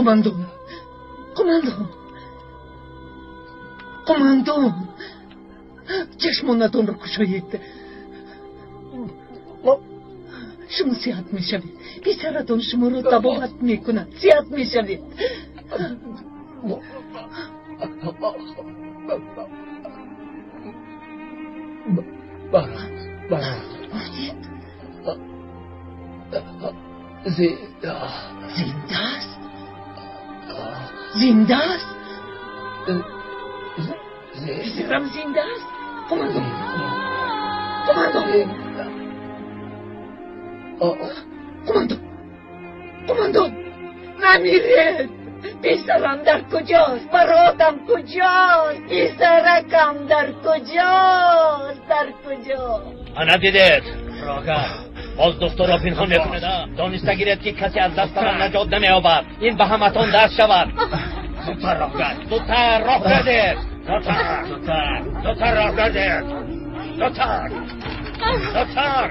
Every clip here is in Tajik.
Қумандон, қумандон, қумандон, чашмонатонро кушоед. Шумо сиҳат мешавед. Писаратон шуморо табобат мекунад. Сиҳат мешавед. Барат, барат. Гуфтед? Зинда. Зинда аст? Зинда аст? Писарам зинда аст? Қумандон, қумандон, қумандон, қумандон, намиред! Писарам дар куҷост? Баротам куҷост? Писаракам дар куҷост? Дар куҷост? Ана дидед, рога. Боз духтурро пинҳон мекунед. Дониста гиред, ки касе аз дастамон наҷот намеёбад. Ин ба ҳаматон дарс шавад. Зудтар роҳ гард, зудтар роҳ гардед. Зудтар, зудтар, зудтар роҳ гардед. Зудтар, зудтар,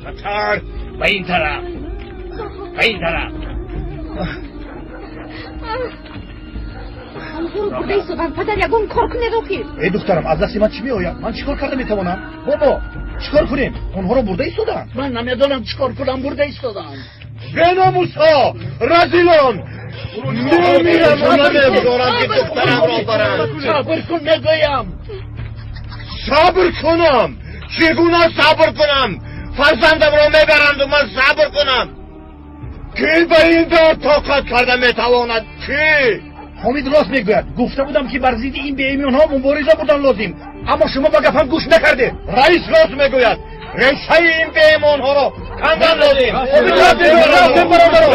зудтар. Ба ин тараф, ба ин тараф. Онҳоро бурда истоданд. Падар, ягон кор кунед охир. Эй духтарам, аз дасти ман чӣ меояд? Ман чӣ кор карда метавонам? Бобо, чӣ кор кунем? Онҳоро бурда истоданд. Ман намедонам чӣ кор кунам, бурда истоданд. Беномусҳо, разилон! Мемирам ва намегузорам, ки духтарамро баранд. Сабр кун, мегӯям. Сабр кунам? Чӣ гуна сабр кунам? Фарзандамро мебаранду ман сабр кунам? Кӣ ба ин дард тоқат карда метавонад? Кӣ? Ҳомид рост мегӯяд. Гуфта будам, ки бар зидди ин беимонҳо мубориза бурдан лозим, аммо шумо ба гапам гӯш накардед. Раис рост мегӯяд. Решаи ин беимонҳоро кандан лозим. Рафтем, бародарон.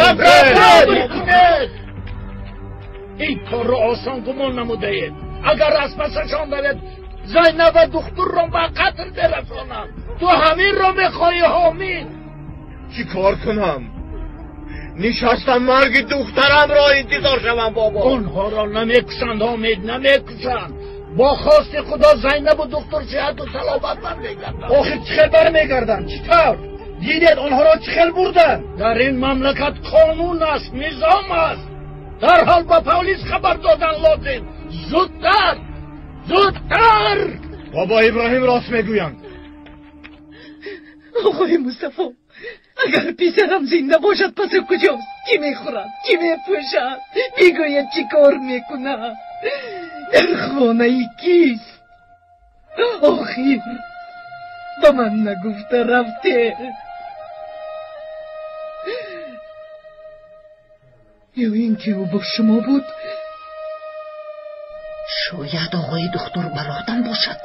Ин корро осон гумон намудаед. Агар аз пасашон равед, Зайнаб ва духтурро ба қатл мерасонанд. Ту ҳаминро мехоҳӣ, Ҳомид? Чӣ кор кунам? Нишастам марги духтарамро интизор шавам, бобо? Онҳоро намекушанд, Ҳомид, намекушанд. Бо хости Худо Зайнабу духтур сиҳату саломат бармегарданд. Охир чӣ хел бармегарданд? Чӣ тавр? Дидед онҳоро чӣ хел бурданд? Дар ин мамлакат қонун аст, низом аст. Дарҳол ба полис хабар додан лозим. Зудтар, зудтар! Бобо Иброҳим рост мегӯянд. Оқои Мустафо, агар писарам зинда бошад, пас ӯ куҷост? Чӣ мехӯрад? Чӣ мепӯшад? Бигӯяд, чӣ кор мекунад? Дар хонаи кист? Охир ба ман нагуфта рафте. Ё ин ки ӯ бо шумо буд? Шояд оғои духтур баротам бошад.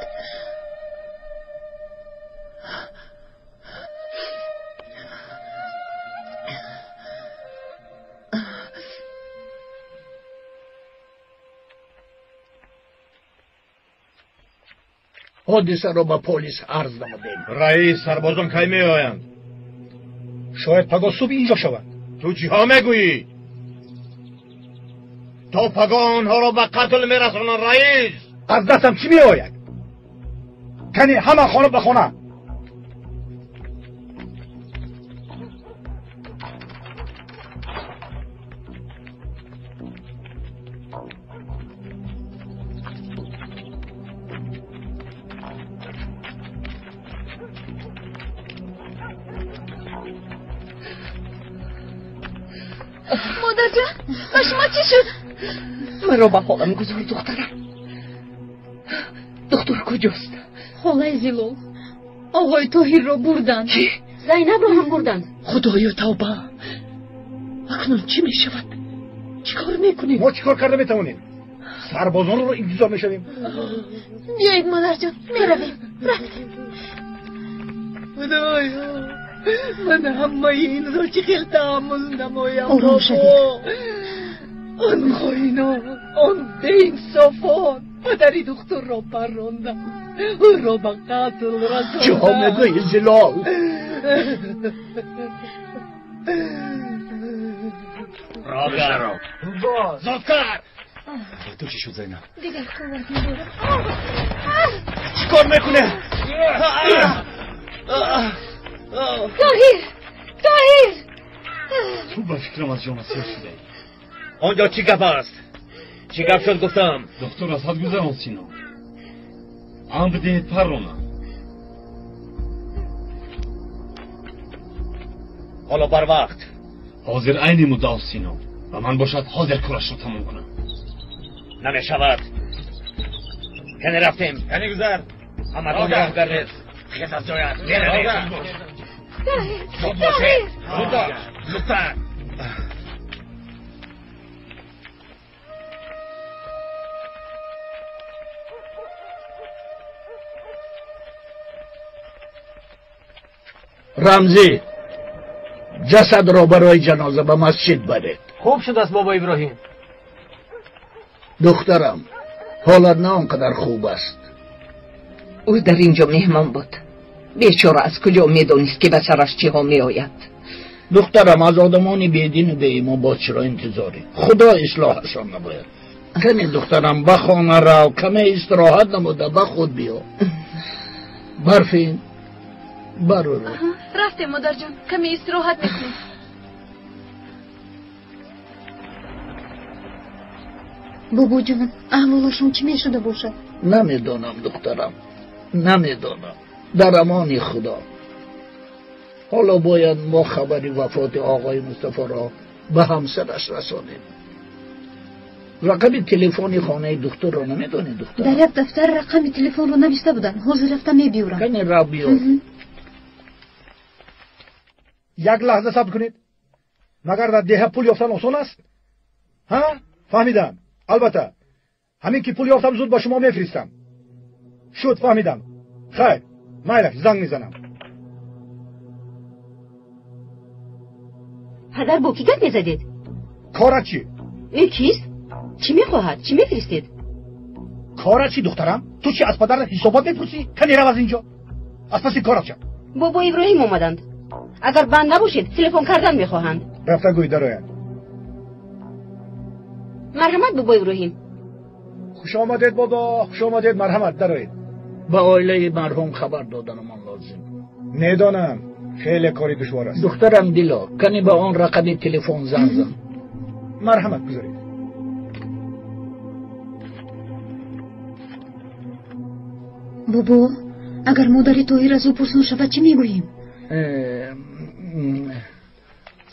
Ҳодисаро ба полис арз намудем. Раис, сарбозон кай меоянд? Шояд пагоҳ субҳ инҷо шаванд. Ту чиҳо мегӯӣ? То пагоҳ онҳоро ба қатл мерасонанд, раис. Аз дастам чӣ меояд? Кани ҳама хона ба хона. Модарҷон, ба шумо чӣ шуд? Маро ба ҳолам гузор, духтарам. Духтур куҷост? Холаи Зилол, оғои Тоҳирро бурданд. Чӣ? Зайнабро ҳам бурданд. Худоё, тавба! Акнун чӣ мешавад? Чӣ кор мекунем? Мо чӣ кор карда метавонем? Сарбозонро интизор мешавем. Биёед, модарҷон, меравем. Рафтем. Худоё, ман ҳамаи инро чӣ хел таҳаммул намоям? Ором шавед. Он хоинон, он беинсофон падари духтурро парронданд, ӯро ба қатл расонданд. Чиҳо мегӯӣ, Зилол? Роҳ зудтар! Ту чӣ шуд, Зайнаб? Дигар қувват надорам. Чӣ кор мекунед? Тоҳир, Тоҳир! Ту ба фикрам аз ҷон асир шудаӣ. Он ҷо чӣ гап аст? Чӣ гап шуд гуфтам? Духтур аз ҳад гузарон, Сино. Амр диҳед парронам. Ҳоло барвақт. Ҳозир айни муддао, Сино. Ба ман бошад ҳозир корашро тамом кунам. Намешавад. Кане рафтем. Кане гузар. Ҳаматон роҳ гардед. Хез аз ҷоят. Меравед. Зуд бошед. Зуд бош. Зудтар. Рамзӣ, ҷасадро барои ҷаноза ба масҷид баред. Хуб шудааст, бобо Иброҳим. Духтарам, ҳолат на он қадар хуб аст. Ӯ дар инҷо меҳмон буд. Бечора аз куҷо медонист, ки ба сараш чиҳо меояд? Духтарам, аз одамони бедину беимон боз чиро интизорӣ? Худо ислоҳашон набояд. Каме духтарам, ба хона рав, каме истироҳат намуда ба худ биё. Барфин, бароро. Рафтем, модарҷон, каме истироҳат мекунем. Бобоҷон, аҳволашон чӣ мешуда бошад? Намедонам, духтарам, намедонам. Дар амони Худо. Ҳоло бояд мо хабари вафоти оғои Мустафоро ба ҳамсараш расонем. Рақами телефони хонаи духтурро намедонӣ, духтарам? Дар як дафтар рақами телефонро навишта буданд. Ҳозир рафта мебиёрам. Кане рав биёр. Як лаҳза сабр кунед. Магар дар деҳа пул ёфтан осон аст? Ҳа? Фаҳмидам. Албатта. Ҳамин ки пул ёфтам, зуд ба шумо мефиристам. Шуд, фаҳмидам. Хайр, майлаш, занг мезанам. Падар, бо кӣ гап мезадед? Корат чӣ? Ӯ кист? Чӣ мехоҳад? Чӣ мефиристед? Корат чӣ, духтарам? Ту чӣ аз падарат ҳисобот мепурсӣ? Кане рав аз инҷо. Аз паси корат шав. Бобо Иброҳим омаданд. Агар банд набошед, телефон кардан мехоҳанд. Рафта гӯй дарояд. Марҳамат, бобо Иброҳим. Хуш омадед, бобо, хуш омадед, марҳамат, дароед. Ба оилаи марҳум хабар доданамон лозим. Медонам, хеле кори душвор аст. Духтарам Дило, кани ба он рақами телефон занг зан. Марҳамат, гузоред. Бобо, агар модари Тоҳир аз ӯ пурсон шавад, чӣ мегӯем?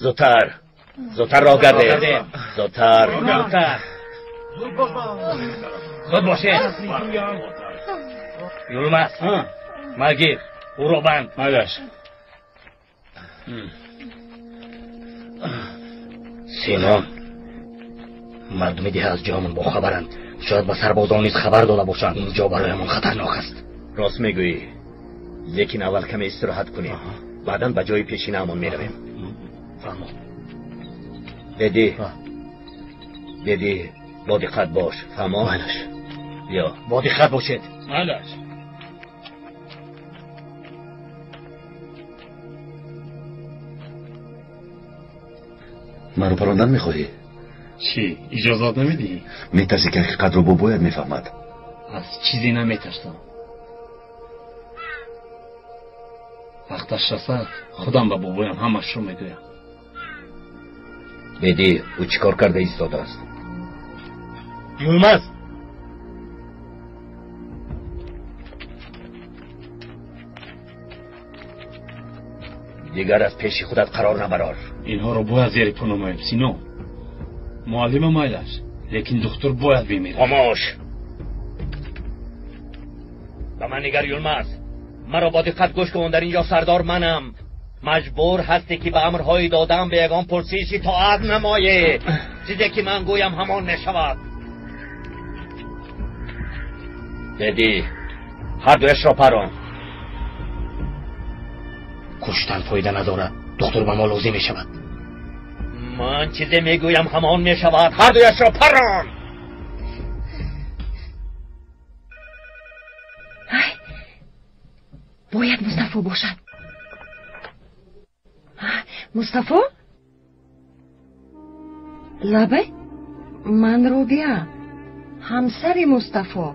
Зудтар, зудтар роҳ гардед. Зудтар, зудтар. Зуд бошед. Юлмаз, магир, ӯро банд. Майлаш. Синон, мардуми деҳа аз ҷоямон бохабаранд. Шояд ба сарбозон низ хабар дода бошанд. Ин ҷо бароямон хатарнок аст. Рост мегӯӣ, лекин аввал каме истироҳат кунем. Баъдан ба ҷои пешинаамон меравем. Фаҳмо. Деди, деди, бо диққат бош. Фаҳмо? Майлаш. Биё. Бо диққат бошед. Майлаш. Маро парондан мехоҳӣ? Чӣ, иҷозат намедиҳӣ? Метарсӣ, ки ҳақиқатро бобоят мефаҳмад. Аз чизе наметарсам. Вақташ расад, худам ба бобоям ҳамашро мегӯям. Беди, ӯ чӣ кор карда истодааст? Юлмаз! Дигар аз пеши худат қарор набарор. Инҳоро бояд зери по намоем, Сино. Муаллима майлаш, лекин духтур бояд бимирад. Хомӯш! Ба ман нигар, Юлмаз. Маро бо диққат гӯш кун, дар инҷо сардор манам. Маҷбур ҳастӣ, ки ба амрҳои додам ба ягон пурсиш итоат намоӣ. Чизе ки ман гӯям, ҳамон мешавад. Деди, ҳар дуяшро парон. Куштан фоида надорад. Духтур ба мо лозим мешавад. Ман чизе мегӯям, ҳамон мешавад. Ҳар дуяшро парон. Бояд Мустафо бошад. Мустафо? Лабай? Ман Робиа, ҳамсари Мустафо.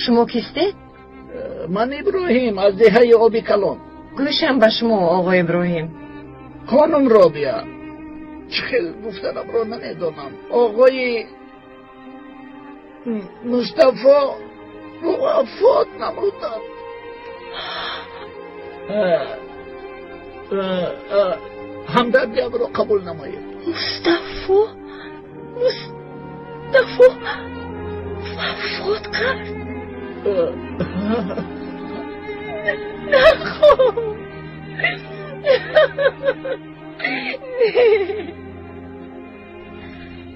Шумо кистед? Ман Иброҳим аз деҳаи Оби Калон. Гӯшам ба шумо, оғо Иброҳим. Хонум Робия, чӣ хел гуфтанамро намедонам. Оғои Мустафо вафот намуданд. Ҳамдардиамро қабул намоед. Мустафо Мустафо вафот кард? Нахо.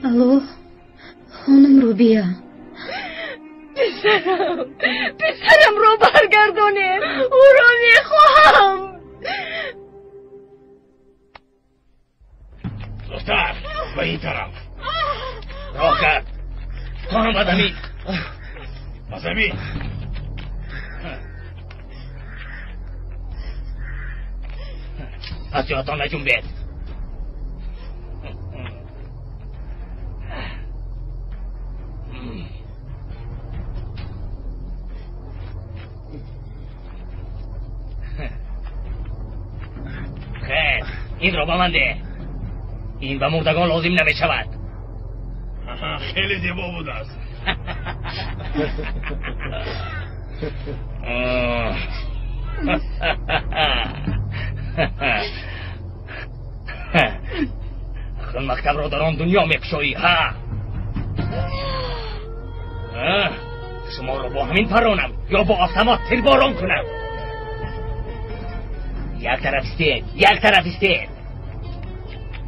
Алло, хонум Рубия. Писарам, писарамро баргардонед. Ӯро мехоҳам. Духтар, ба ин тараф. Роҳ кард. Ту ҳам ба замин. Ба замин. Аз ҷоятон наҷунбед. Хейр, инро ба ман деҳ. Ин ба мурдагон лозим намешавад. Хеле зебо будааст. Хун мактабро дар он дунё мекушоӣ, ҳа? Шуморо бо ҳамин парронам ё бо автомат тирборон кунам? Як тараф истед, як тараф истед.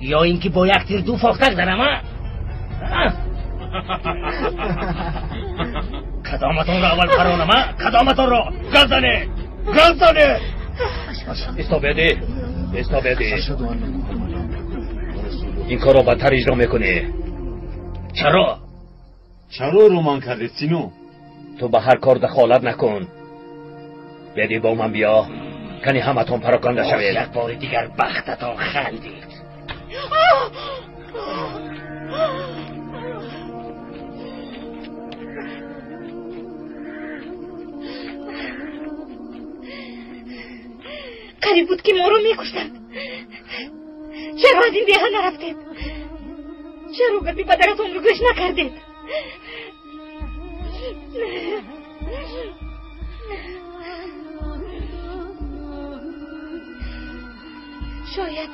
Ё ин ки бо як тир ду фохтак занам, а? Кадоматонро аввал парронам, а? Кадоматонро? Гап занед! Гап занед! Истобеди, истобеди. Ин корро бадтар иҷро мекунӣ. Чаро? Чаро роман кардед, Сино? Ту ба ҳар кор дахолат накун. Беди бо ман биё, кани ҳаматон пароканда шавед. Як бори дигар бахтатон хандид. Қариб буд ки моро мекуштанд. Чаро аз ин деҳа нарафтед? Чаро гапи падаратонро гӯш накардед? Шояд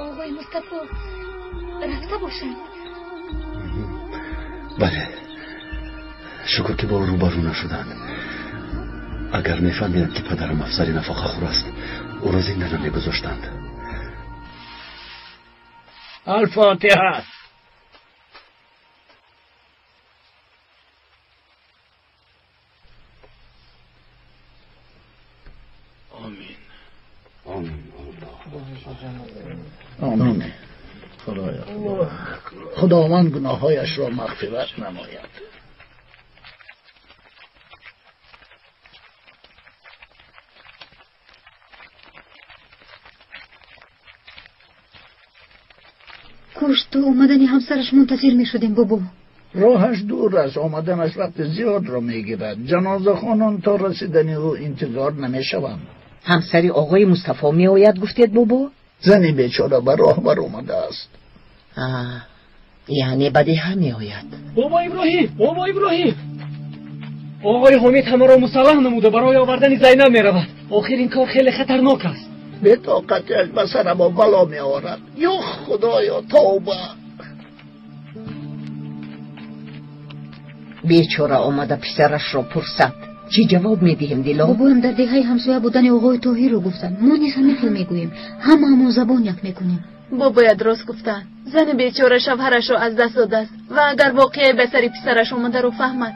оғои Мустафо рафта бошанд. Бале, шукр ки бо ӯ рӯбарӯ нашуданд. Агар мефаҳмиданд ки падарам афсари нафақахӯр аст, ӯро зинда намегузоштанд. Алфотиҳа. Омин. Омин. Омин. Худоё, Худованд гуноҳҳояшро мағфират намояд. Кош то омадани ҳамсараш мунтазир мешудем, бобо. Роҳаш дур аст, омаданаш вақти зиёдро мегирад. Ҷанозахонон то расидани ӯ интизор намешаванд. Ҳамсари оғои Мустафо меояд, гуфтед, бобо? Зани бечора ба роҳ баромадааст. Яъне ба деҳа меояд. Бобо Иброҳим, бобо Иброҳим, оғои Ҳомид ҳамаро мусаллаҳ намуда барои овардани Зайнаб меравад. Охир ин кор хеле хатарнок аст. Бетоқатиаш ба сарамо бало меорад. Ё Худоё, тавба! Бечора омада писарашро пурсад. Чӣ ҷавоб медиҳем, Дило? Бобоям дар деҳаи ҳамсоя будани оғои Тоҳирро гуфтанд. Мо низ ҳамин хел мегӯем. Ҳамаамон забон як мекунем. Бобояд рост гуфтанд. Зани бечора шавҳарашро аз даст додааст ва агар воқеае ба сари писараш омадаро фаҳмад.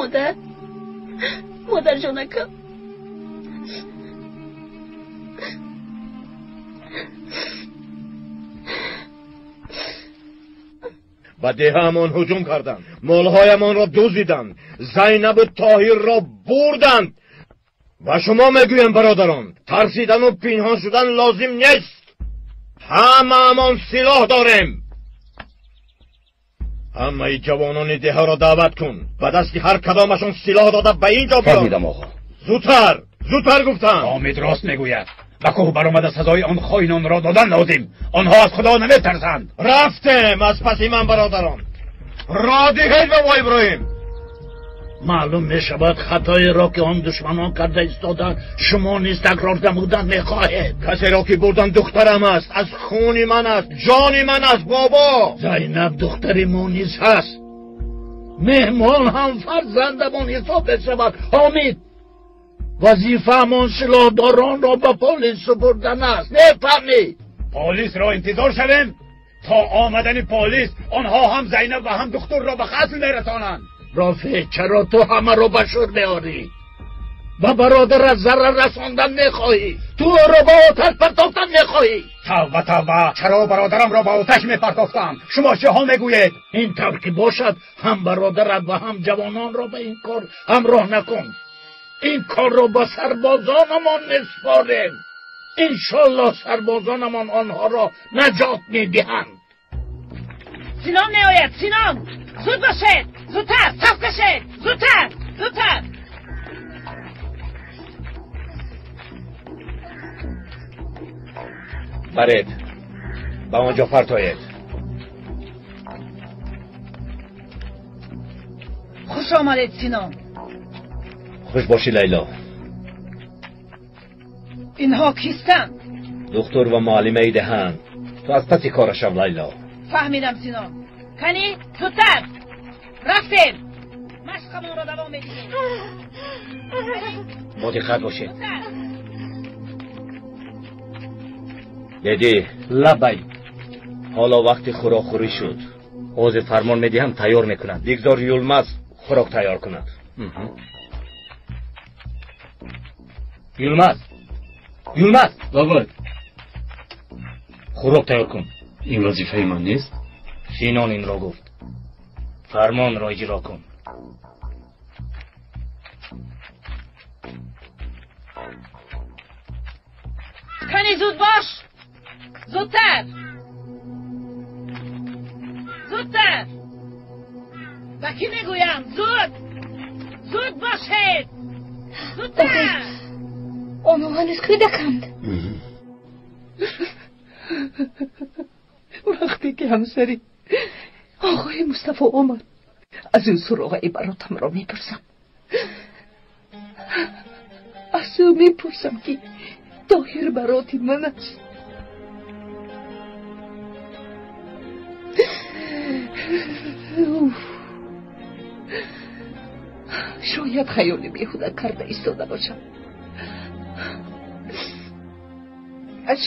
Модар, модарҷонакам. Ба деҳаамон ҳуҷум карданд, молҳоямонро дуздиданд, Зайнабу Тоҳирро бурданд. Ба шумо мегӯям, бародарон, тарсидану пинҳон шудан лозим нест. Ҳамаамон силоҳ дорем. Ҳамаи ҷавонони деҳаро даъват кун, ба дасти ҳар кадомашон силоҳ дода ба ин ҷо биёр. Фаҳмидам, оғо. Зудтар, зудтар гуфтам. Ҳомид рост мегӯяд. Ба кӯҳ баромада сазои он хоинонро додан лозим. Онҳо аз Худо наметарсанд. Рафтем аз паси ман, бародарон. Роҳ диҳед бобо Иброҳим. Маълум мешавад, хатоеро ки он душманон карда истоданд, шумо низ такрор намудан мехоҳед. Касеро ки бурдан духтарам аст, аз хуни ман аст, ҷони ман аст, бобо. Зайнаб духтари мо низ ҳаст. Меҳмон ҳам фарзандамон ҳисоб мешавад. Ҳомид, вазифаамон силоҳдоронро ба полис супурдан аст. Мефаҳмӣ? Полисро интизор шавем? То омадани полис онҳо ҳам Зайнаб ва ҳам духтурро ба қатл мерасонанд. Рофеъ, чаро ту ҳамаро ба шур меорӣ? Ба бародарат зарар расондан мехоҳӣ? Ту ӯро ба оташ партофтан мехоҳӣ? Тавба, тавба, чаро бародарамро ба оташ мепартофтам? Шумо чиҳо мегӯед? Ин тавр ки бошад, ҳам бародарат ва ҳам ҷавононро ба ин кор ҳамроҳ накун. Ин корро ба сарбозонамон месупорем. Иншоллоҳ сарбозонамон онҳоро наҷот медиҳанд. Синон меояд, Синон! Зуд бошед! Зудтар, саф кашед! Зудтар, зудтар! Баред, ба он ҷо партоед. Хуш омадед, Синон. Хуш бошӣ, Лайло. Инҳо кистанд? Духтур ва муаллимаи деҳанд. Ту аз паси кора шав, Лайло. Фаҳмидам, Синон. Кани, зудтар! Рафтем! Машқамонро давом медиҳем. Бо диққат бошед. Деди, лабай. Ҳоло вақти хӯрокхӯрӣ шуд. Ҳозир фармон медиҳам, тайёр мекунад. Бигзор Юлмаз хӯрок тайёр кунад. Юлмаз, Юлмаз, лабай. Хӯрок тайёр кун. Ин вазифаи ман нест? Синон инро гуфт. Фармонро иҷро кун. Кани, зуд бош! Зудтар! Зудтар! Ба кӣ мегӯям? Зуд! Зуд бошед! Зудтар! Онҳо ҳанӯз кӯдаканд. Вақте ки ҳамсари оғои Мустафо омад, аз ӯ суроғаи баротамро мепурсам. Аз ӯ мепурсам, ки Тоҳир бароти ман аст. Шояд хаёли беҳуда карда истода бошам.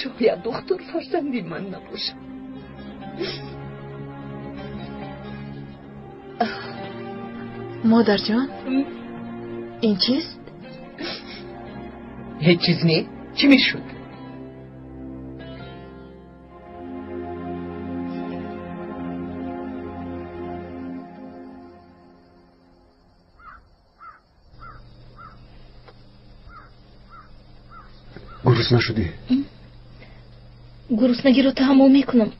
Шояд духтур фарзанди ман набошад. Модарҷон, ин чист? Ҳеҷ чиз не. Чӣ мешуд? Гурусна шудӣ? Гуруснагиро таҳаммул мекунам,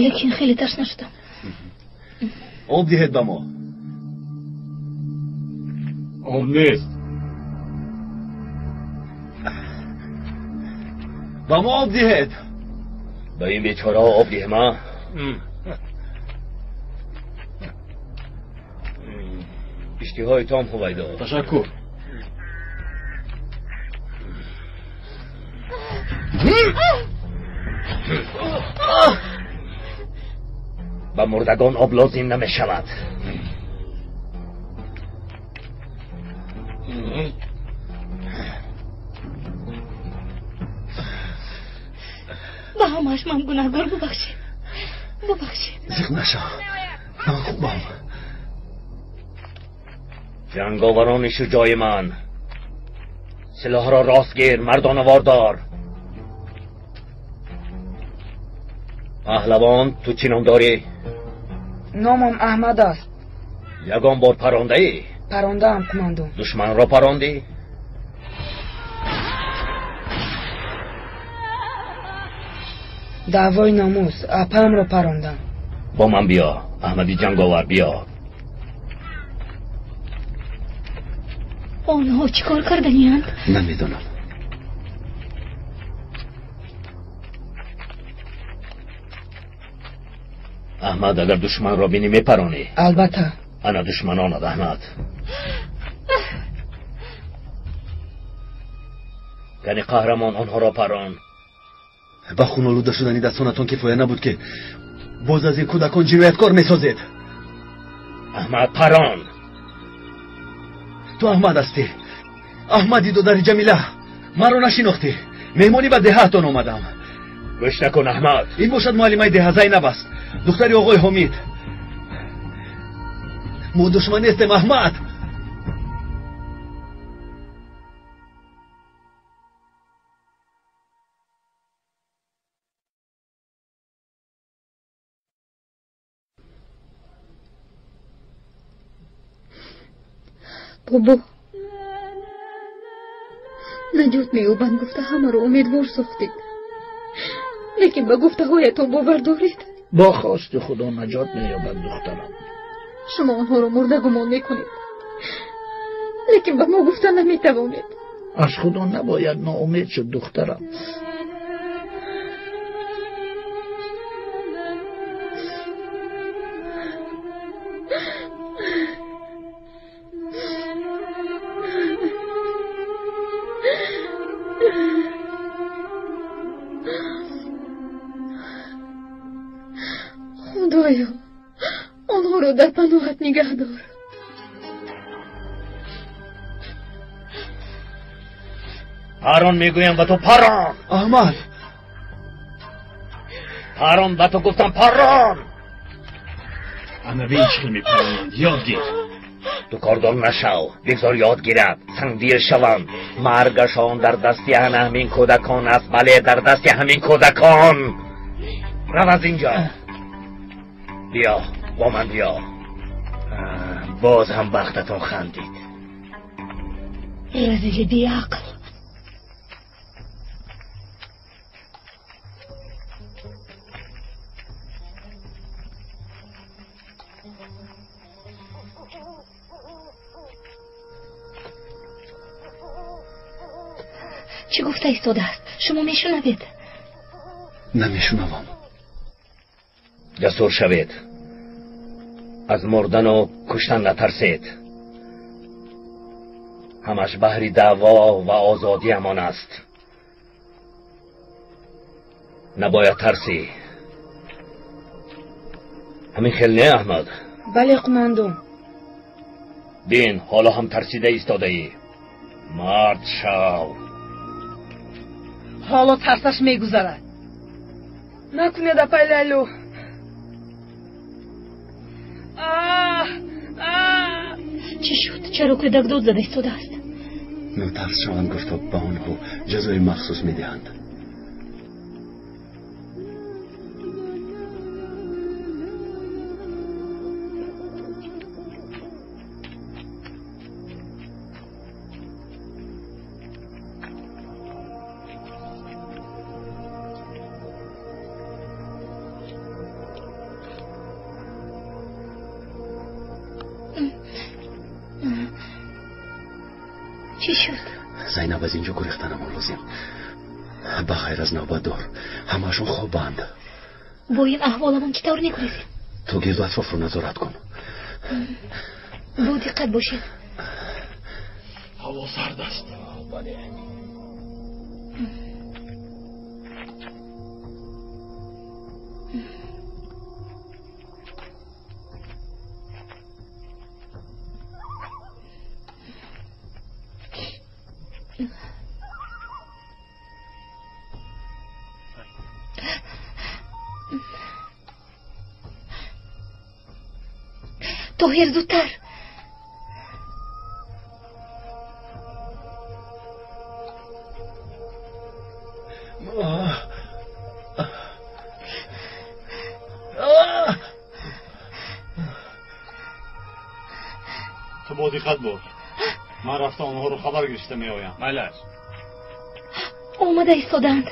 лекин хеле ташна шудам. Об диҳед ба мо. Об нест. Ба мо об диҳед. Ба ин бечораҳо об диҳем, а? Иштиҳои том, Ҳувайдо. Ташаккур. Ба мурдагон об лозим намешавад. Ба ҳамааш ман гунаҳгор, бубахшед, бубахшед. Зиқ нашав, ман хубам. Ҷанговарони шуҷои ман, силоҳро рост гир, мардонавор дор. Паҳлавон, ту чӣ ном дорӣ? Номам Аҳмад аст. Ягон бор парондаӣ? Парондаам, қумандон. Душманро парондӣ? Даъвои номус, апаамро парондам. Бо ман биё, Аҳмади ҷанговар, биё. Онҳо чӣ кор карданиянд? Намедонам. Аҳмад, агар душманро бинӣ мепаронӣ? Албатта. Ана душманонад, Аҳмад. Кани қаҳрамон, онҳоро парон. Ба хун олуда шудани дастонатон кифоя набуд, ки боз аз ин кӯдакон ҷинояткор месозед. Аҳмад, парон. Ту Аҳмад ҳастӣ, Аҳмади додари Ҷамила. Маро нашинохтӣ? Меҳмонӣ ба деҳаатон омадам. Гӯш накун, Аҳмад. Ин бошад муаллимаи деҳа Зайнаб аст, духтари оғои Ҳомид. Мо душман нестем, Аҳмад. Бобо, наҷот меёбанд гуфта ҳамаро умедвор сохтед, лекин ба гуфтаҳоятон бовар доред? Бо хости Худо наҷот меёбад, духтарам. Шумо онҳоро мурда гумон мекунед, лекин ба мо гуфта наметавонед. Аз Худо набояд ноумед шуд, духтарам. Худоё, онҳоро дар паноҳат нигаҳ дор. Парон мегӯям ба ту, парон. Аҳмад, парон, ба ту гуфтам, парон. Ана бин чӣ хел мепаронанд, ёд гир. Ту кордор нашав, бигзор ёд гирад, сангдил шаванд. Маргашон дар дасти ана ҳамин кӯдакон аст. Бале, дар дасти ҳамин кӯдакон. Рав аз инҷо, биё бо ман, биё. Боз ҳам бахтатон хандид. Разили беақл. Чӣ гуфта истодааст? Шумо мешунавед? Намешунавам. Ҷасур шавед, аз мурдану куштан натарсед. Ҳамаш баҳри даъво ва озодиамон аст. Набояд тарсӣ. Ҳамин хел не, Аҳмад? Бале, қумандон. Бин, ҳоло ҳам тарсида истодаӣ. Мард шав. Ҳоло тарсаш мегузарад. Накунед, апай Лайло. Чӣ шуд? Чаро кӯдак дод зада истодааст? Нотарс шаванд гуфта ба онҳо ҷазои махсус медиҳанд. Чӣ шуд? Зайнаб, аз инҷо гурехтанамон лозим. Ба ғайр аз навбатдор ҳамаашон хобанд. Бо ин аҳволамон чӣ тавр мегурезем? Ту гирду атрофро назорат кун. Бо диққат бошед. Ҳаво сард аст. Бале. Тоҳир, зудтар. Ту бо диққат бош. Ман рафта онҳоро хабар гирифта меоям. Майлаш. Омада истоданд.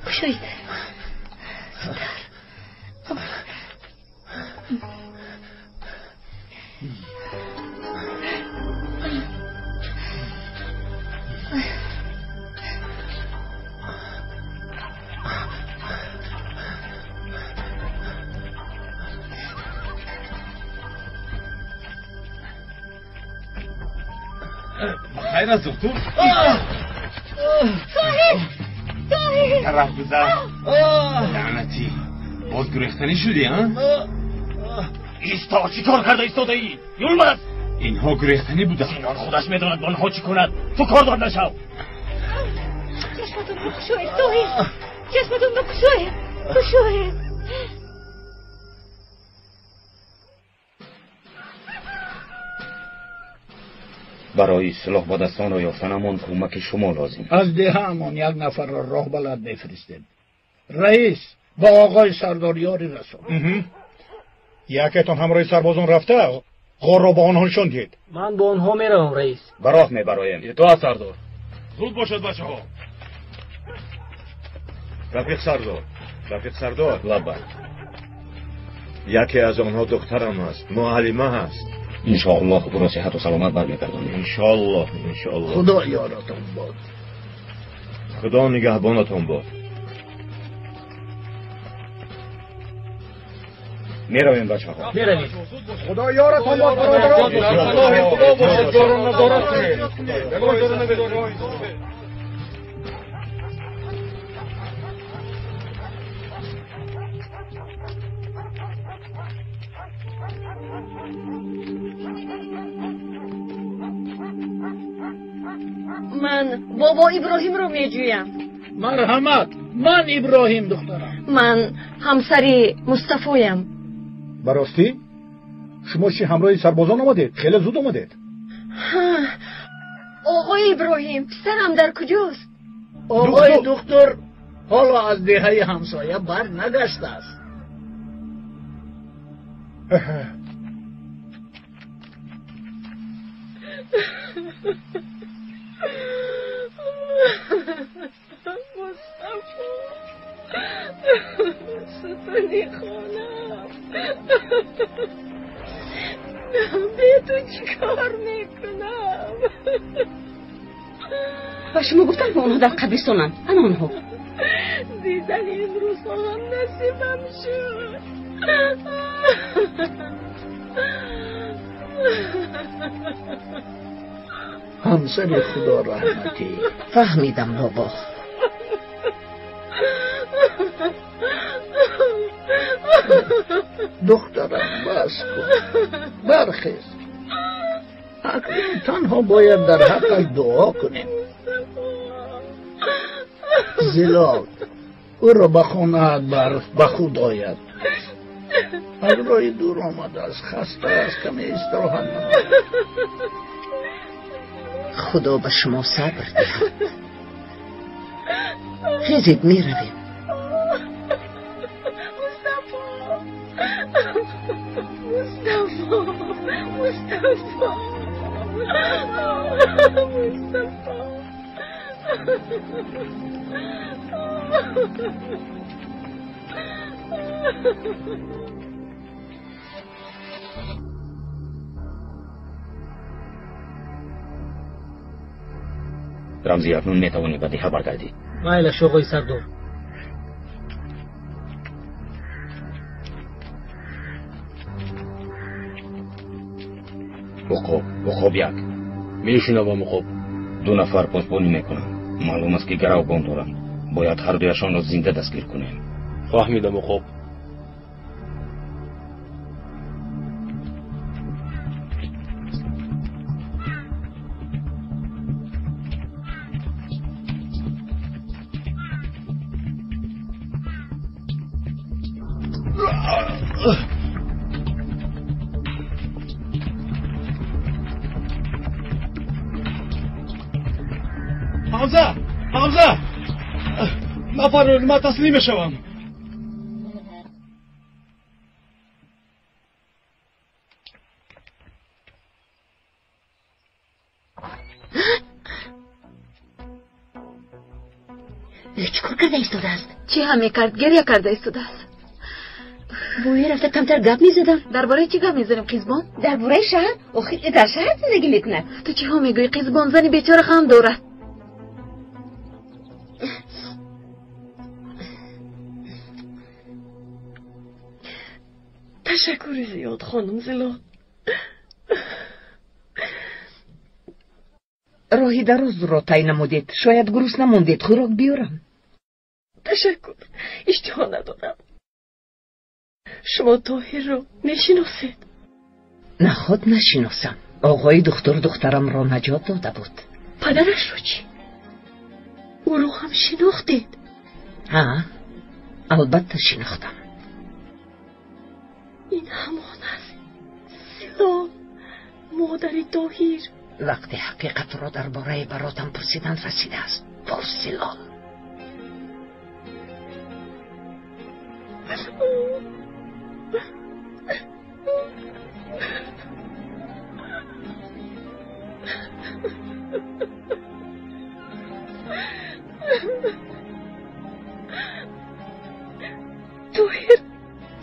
Кушоед. Зудтар. Хайр аст, доктор? Тоҳир! Тоҳир! Тараф гузар. Лаънатӣ, боз гурехтанӣ шудӣ, а? Исто, чӣ кор карда истодаӣ? Юлмаз! Инҳо гурехтанӣ буданд. Синон худаш медонад бо онҳо чӣ кунад. Ту кордор нашав. Чашматонро кушоед, Тоҳир! Чашматонро кушоед! Кушоед! Барои силоҳ ба дастонро ёфтанамон кӯмаки шумо лозим. Аз деҳаамон як нафарро роҳ балад мефиристем. Раис ба оғои сардор ёрӣ расон. Якетон ҳамроҳи сарбозон рафта ғорро ба онҳо нишон диҳед. Ман бо онҳо меравам, раис. Ба роҳ мебароем. Итоат, сардор. Зуд бошад, бачаҳо. Рафиқ сардор, рафиқ сардор. Лаббай. Яке аз онҳо духтарам аст, муаллима аст. Иншоаллоҳ ӯро сиҳату саломат бармегардонем. Иншоаллоҳ, иншоаллоҳ. Худо ёратон бод. Худо нигаҳбонатон бод. Меравем, бачаҳо. Меравем. Худо ёратон бод, бародарон. Худо бошад, ҷоро назорат кунед. Ягон ҷоро намедонед. Ман бобо Иброҳимро меҷӯям. Марҳамат, ман Иброҳим, духтарам. Ман ҳамсари Мустафоям. Ба ростӣ? Шумо чӣ ҳамроҳи сарбозон омадед? Хеле зуд омадед. Оғои Иброҳим, писарам дар куҷост? Оғои духтур ҳоло аз деҳаи ҳамсоя бар нагаштааст. Мустафо, сутуни хонам, бе ту чӣ кор мекунам? Ба шумо гуфтам, ки онҳо дар қабристонанд. Ана онҳо. Дидани имрӯзҳо ҳам насибам шуд. Ҳамсари худо раҳматӣ. Фаҳмидам, бобо. Духтарам, бас кун, бархез. Акнун танҳо бояд дар ҳаққаш дуо кунем. Зилол, ӯро ба хонаат бар, ба худ ояд. Аз роҳи дур омадааст, хаста аст, каме истироҳат намояд. Худо ба шумо сабр диҳад. Хезед, меравем. Мустафо, Мустафо, Мустафо, Мустафо. Рамзӣ, акнун метавонӣ ба деҳа баргардӣ. Майлаш, оғои сардор. Уқоб, уқоб як. Мешунавам, уқоб. Ду нафар посбонӣ мекунанд. Маълум аст, ки гаравгон доранд. Бояд ҳар дуяшонро зинда дастгир кунем. Фаҳмидам, уқоб. Ҳамза, Ҳамза, нафарӯд, ман таслим мешавам. Чӣ кор карда истодааст? Чӣ ҳам мекард? Гиря карда истодааст. Боя рафта камтар гап мезадам. Дар бораи чӣ гап мезанем, Қизбон? Дар бораи шаҳр. Охир дар шаҳр зиндагӣ мекунад. Ту чиҳо мегӯӣ, Қизбон? Зани бечора ғам дорад. Ташаккури зиёд, хонум Зилол. Роҳи дарозро тай намудед. Шояд гурусна мондед. Хӯрок биёрам. Ташаккур, иштиҳо надорам. Шумо Тоҳирро мешиносед? Наход нашиносам. Оғои духтур духтарамро наҷот дода буд. Падарашро чӣ? Ӯро ҳам шинохтед? Ҳа, албатта шинохтам. Ин ҳамон аст. Зилол, модари Тоҳир. Вақте ҳақиқатро дар бораи баротам пурсидан расидааст. Пурс, Зилол.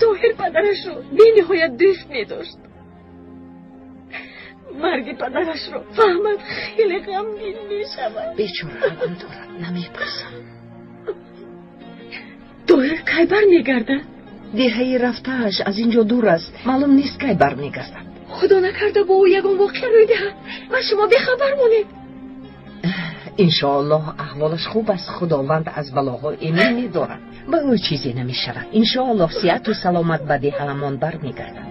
Тоҳир падарашро бениҳоят дӯст медошт. Марги падарашро фаҳмад, хеле ғамгин мешавад. Бечора алам дорад, намепурсам. Тоҳир кай бармегардад? Деҳаи рафтааш аз ин ҷо дур аст. Маълум нест кай бармегардад. Худо накарда бо ӯ ягон воқеа рӯй диҳад ва шумо бехабар монед. Иншоаллоҳ аҳволаш хуб аст. Худованд аз балоҳо эмин медорад. Ба ӯ чизе намешавад. Иншоаллоҳ сиҳату саломат ба деҳаамон бармегардад.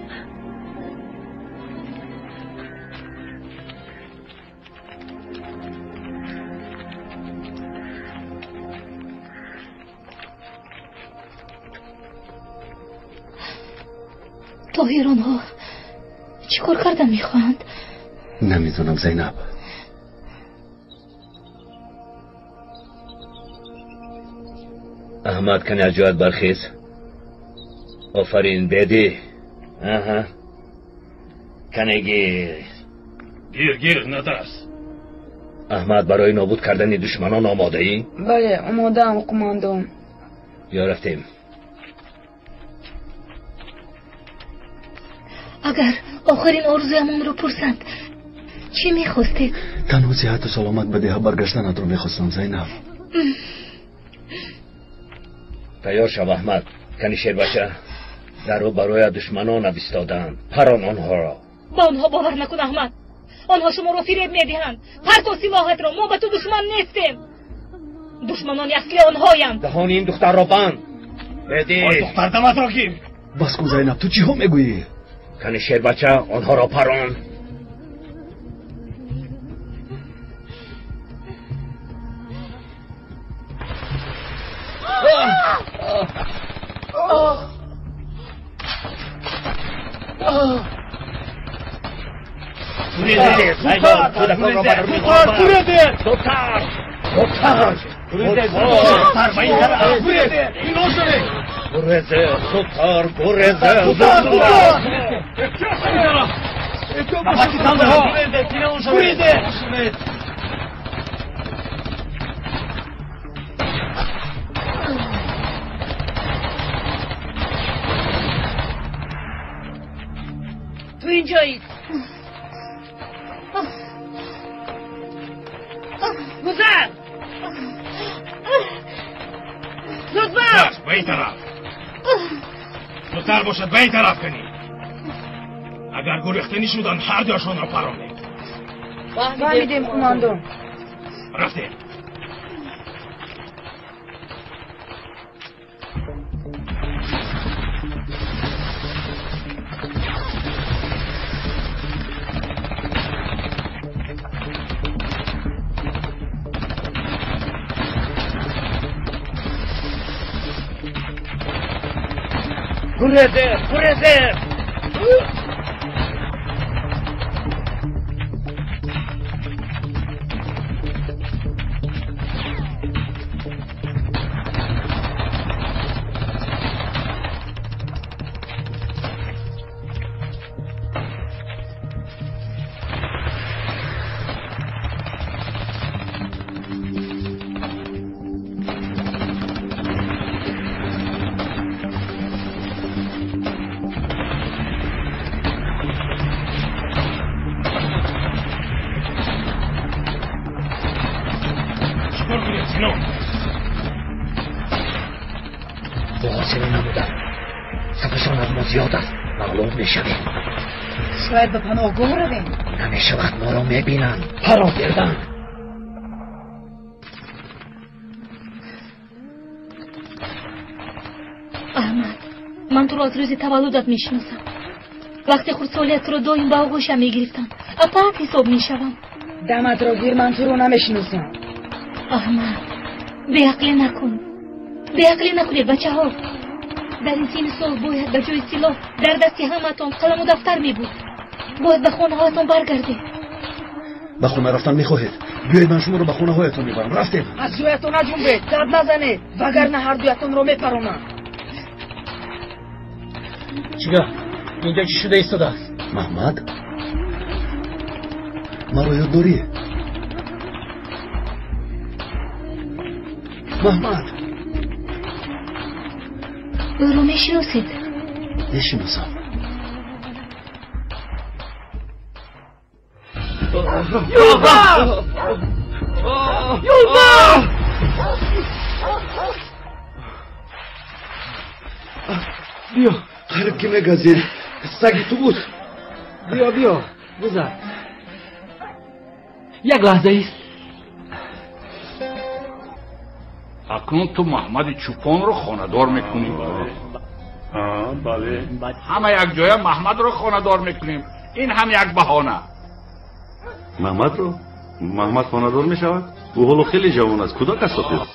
Тоҳир, онҳо чӣ кор кардан мехоҳанд? Намедонам, Зайнаб. Аҳмад, кани аз ҷоят бархез. Офарин, бедӣ. Аҳа, кане гир. Гир, гир, натарс. Аҳмад, барои нобуд кардани душманон омодаӣ? Бале, омодаам, қумондон. Ё рафтем. Агар охирин орзуямонро пурсанд, чӣ мехостед? Танҳо сиҳату саломат ба деҳа баргаштанатро мехостам, Зайнаб. Тайёр шав, Аҳмад. Кани шербача, дару барои душманона бистоданд. Парон онҳоро. Ба онҳо бовар накун, Аҳмад. Онҳо шуморо фиреб медиҳанд. Парто силоҳатро, мо ба ту душман нестем. Душманони асли онҳоянд. Даҳони ин духтарро банд. Бедӣ. Ой, духтар, даматро гир. Бас кун, Зайнаб, ту чиҳо мегӯӣ? Кани шербача, онҳоро парон. Ту инҷоӣ. Гузар! Зуд бош! Ба ин тараф! Зудтар бошад, ба ин тараф кунӣ. Агар гурехтанӣ шуданд, ҳар дуяшонро паронед. Фаҳмидем, қумондон. Рафтем. Гурезед, гурезед! شاید به پناهگاه رویم. نمیشود، ما را میبینند. پرا گردند. احمد، من تو را از روز تولدت میشناسم. وقتی خردسالیت تو را دایم به آغوشم میگرفتم. اپاک حساب میشوم. دمت را گیر، من تو رو نمیشناسم. احمد، بیعقلی نکن. بیعقلی نکنید بچه ها. در این سن سال باید به جای سلاح در دست همتان قلم و دفتر می بود. باید به خانه هایتان برگردید. به خانه رفتن میخواهید؟ بیایید من شما رو به خانه هایتان میبرم. رفتیم. از جایتان نجنبید، داد نزنید، وگرنه هر دویتان رو میپرانم. چیگاه؟ اینجا چی شده ایستاده است؟ محمد، مرا یاد داری؟ محمد، او رو میشناسید؟ میشناسم. یوبا! یوبا! بیا. قریب که میگزید. سگی تو بود. بیا بیا بزن. یک لحظه ایست. اکنون تو محمد چوپان رو خانه‌دار میکنی. بله. همه یک جایه محمد رو خانه‌دار میکنیم. این هم یک بهانه. محمد رو؟ محمد خانه‌دار میشود؟ او حالا خیلی جوان است. کدام کس است؟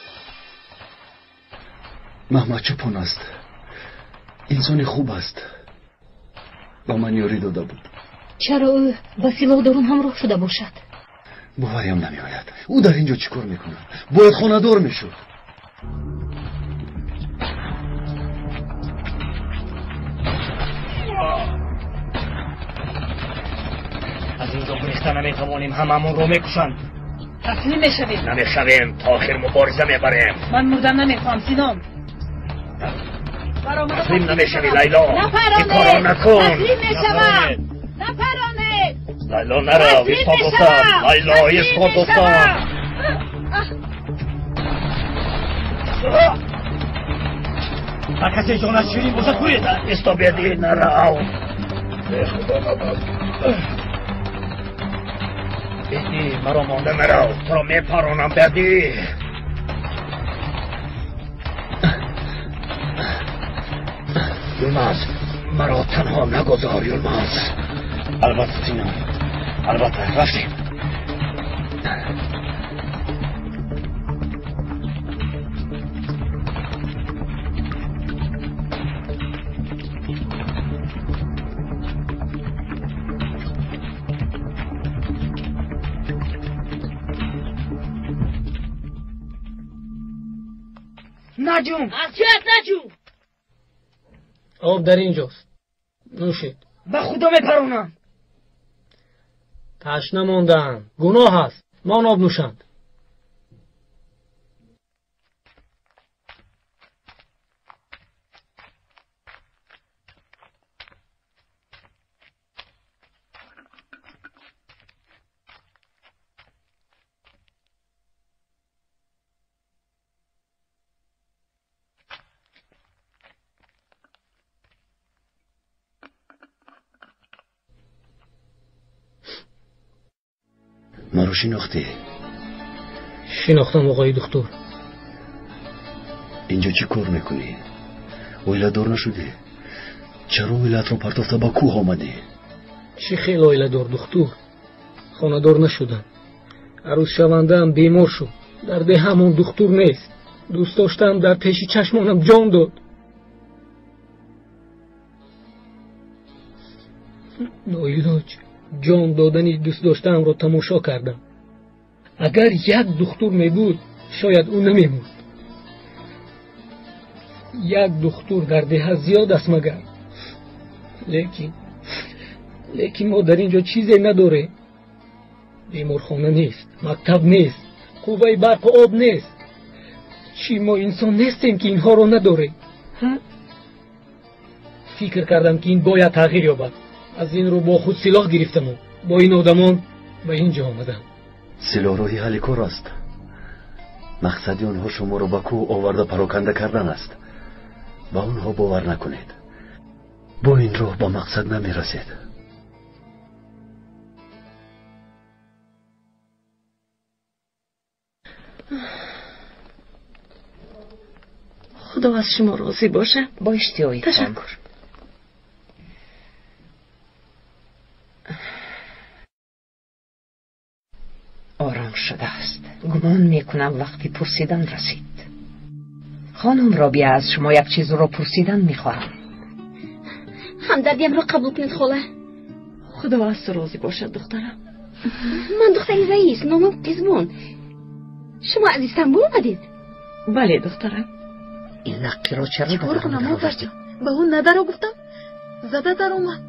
محمد چوپان است. انسان خوب است. با من یاری داده بود. چرا او با سلاحداران همراه شده باشد؟ باوریم نمیآید. او در اینجا چیکار میکند؟ باید خانه‌دار میشد. از اینجا گریخته نمیتوانیم، هممون رو میکشند. تسلیم میشویم. نمیشویم، تا آخر مبارزه میبریم. من مردن نمیخوام سینام. تسلیم نمیشوی لیلا. این کارو نکن. تسلیم میشوم. نپرانید. لیلا نرو. ایستا گفتم. لیلا ایستا گفتم. هر کسی جانش شیرین باشد گریزد. ایستا بیدی نرو. خدا نبود. بیدی مرا مانده نرو. تو را میپرانم بیدی. یلماز، مرا تنها نگذار یلماز. البته سینا، البته. رفتیم. نجوم. از جهت نجوم. آب در اینجاست. نوشید. به خدا میپرونم. تشنه ماندم. گناه است. ما آب نوشند. مرا شناختی؟ شناختم آقای دکتر. اینجا چی کار میکنی؟ اویله دار نشدی؟ چرا اویلت رو پرتافته با کوه آمدی؟ چی خیلی اویله دار دکتر؟ خانه دار نشدم. عروس شونده هم بیمار شد. در ده همون دکتر نیست. دوست داشتم در پیش چشمانم جان داد. Ноилоҷ ҷон додани дӯст доштаамро тамошо кардам. Агар як духтур мебуд, шояд ӯ намемурд. Як духтур дар деҳа зиёд аст магар. Лекин мо дар ин ҷо чизе надорем. Беморхона нест, мактаб нест, қувваи барқу об нест. Чӣ мо инсон нестем, ки инҳоро надорем? Фикр кардам, ки ин бояд тағйир ёбад. Аз ин рӯ бо худ силоҳ гирифтаму бо ин одамон ба ин ҷо омадам. Силоҳ роҳи ҳалли кор аст. Мақсади онҳо шуморо ба кӯҳ оварда пароканда кардан аст. Ба онҳо бовар накунед. Бо ин роҳ ба мақсад намерасед. Худо аз шумо розӣ бошад. Бо иштиҳои. Ташаккур. Ором шудааст. Гумон мекунам вақти пурсидан расид. Хонум Робия, аз шумо як чизро пурсидан мехоҳам. Ҳамдардиамро қабул кунед, хола. Худо аз ту розӣ бошад, духтарам. Ман духтари раис, номам Қизбон. Шумо аз Истанбул омадед? Бале, духтарам. Ин наққиро чаро чикор кунам, модарҷон? Ба ӯ надаро гуфтам, зада даромад.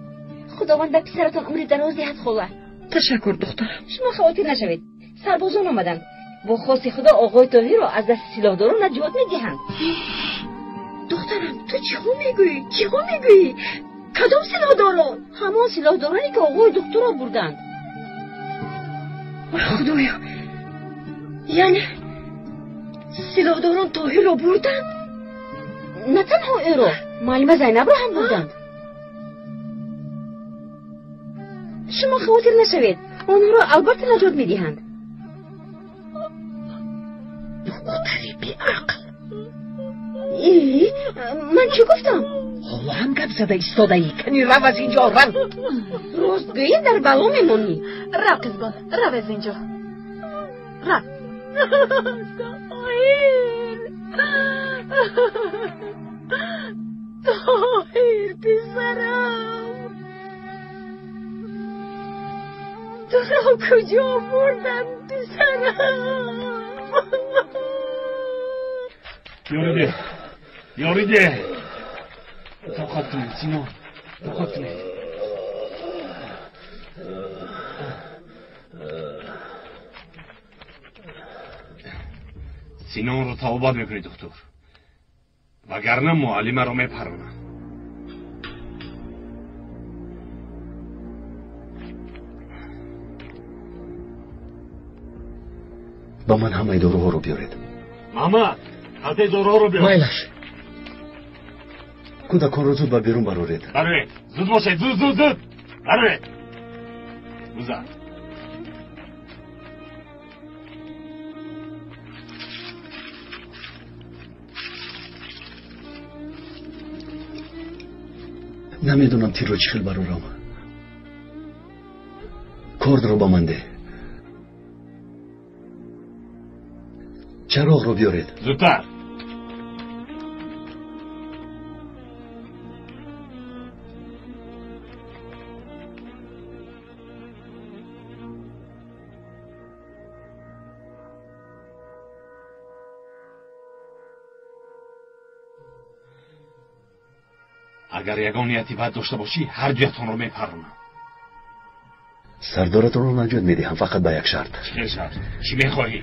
Худованд ба писаратон умри дароз диҳад, хола. Ташаккур, духтарам. Шумо хавотир нашавед. Сарбозон омаданд. Бо хости худо оғои Тоҳирро аз дасти силоҳдорон наҷот медиҳанд. Духтарам, ту чиҳо мегӯӣ? Чиҳо мегӯӣ? Кадом силоҳдорон? Ҳамон силоҳдороне, ки оғои духтурро бурданд. Ой, худоё! Яъне силоҳдорон Тоҳирро бурданд? На танҳо ӯро, муаллима Зайнабро ҳам бурданд. Шумо хавотир нашавед, онҳоро албатта наҷот медиҳанд. Духтари беақл. Ман чӣ гуфтам? Ҳоло ҳам гап зада истодаӣ. Кани рав аз ин ҷо, рав. Ростгӯӣ дар бало мемонӣ. Рав, Қизбон, рав аз ин ҷо. Рав. Тоҳир! Тоҳир, писарам! Туро куҷо бурданд, писарам? Ёриде, ёриде! Тоқат кунед, Сино, тоқат кунед. Синонро тавбат мекунӣ, духтур, вагарна муаллимаро мепаронам. Ба ман ҳамаи доруҳоро биёред. Мама, ҳаздаи доруҳоро биёр. Майлаш. Кӯдаконро зуд ба берун бароред. Бароед, зуд бошед, зуд, зуд, зуд. Бароед. Гузар. Намедонам тирро чӣ хел барорам. Кордро ба ман деҳ. Чароғро биёред. Зудтар. Агар ягон нияти бад дошта бошӣ, ҳар дуятонро мепаронам. Сардоратонро наҷот медиҳам, фақат ба як шарт. Чӣ шарт? Чӣ мехоҳӣ?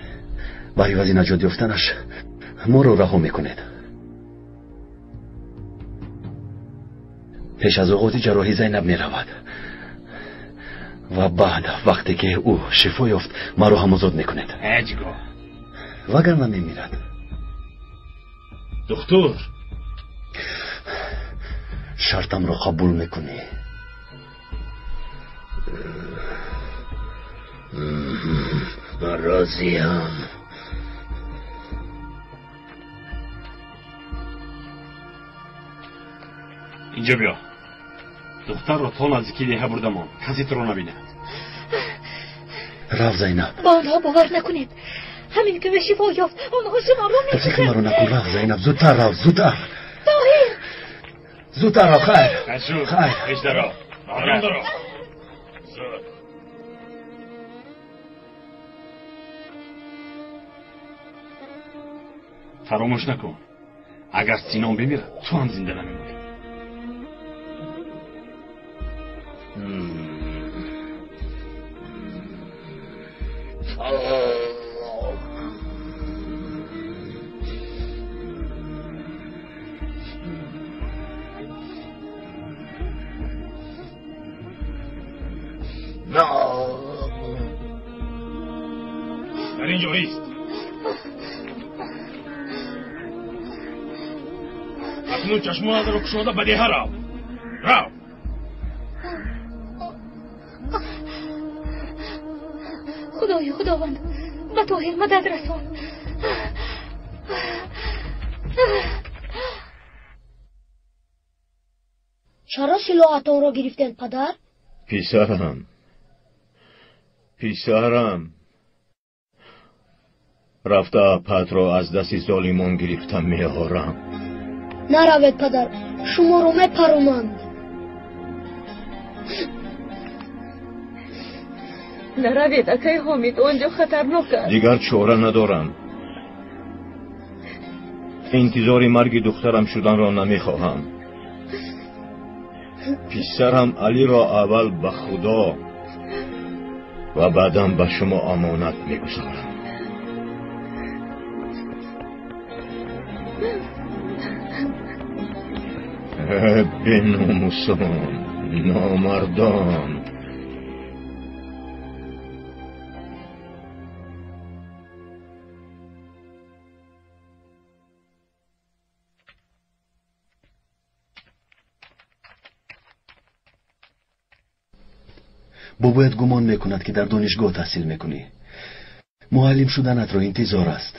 Ба ивази наҷот ёфтанаш моро раҳо мекунед. Пеш аз оғози ҷарроҳӣ Зайнаб меравад ва баъд вақте ки ӯ шифо ёфт, маро ҳам озод мекунед. Ҳеҷ гоҳ. Вагарна мемирад. Духтур, шартамро қабул мекунӣ? Ман розиям. Инҷо биё. Духтарро то наздики деҳа бурдамон, касе туро набинад. Рав, Зайнаб. Ба онҳо бовар накунед. Ҳамин ки шифо ёфт, онҳо шуморо мекушанд. Тафриқи маро накун. Рав, Зайнаб, зудтар рав, зудтар. Тоҳир! Зудтар рав, хайр. Кашур, хайр. Пеш даро. Роҳ. Зуд. Фаромӯш накун. Агар Синон бимирад, ту ҳам зинда намемонӣ. Дар ин ҷо ист. Акнун чашмонатро кушода ба деҳа рав. Рав. Худоё, Худованд, ба Тоҳир мадад расон. Чаро силоҳатонро гирифтед, падар? Писарам, писарам, рафта апатро аз дасти золимон гирифта меорам. Наравед, падар, шуморо мепаронанд. Наравед, акай Ҳомид, он ҷо хатарнок аст. Дигар чора надорам. Интизори марги духтарам шуданро намехоҳам. Писарам Алиро аввал ба Худо ва баъдан ба шумо амонат мегузорам. Беномусон, номардон. Бобоят гумон мекунад, ки дар донишгоҳ таҳсил мекунӣ. Муаллим шуданатро интизор аст.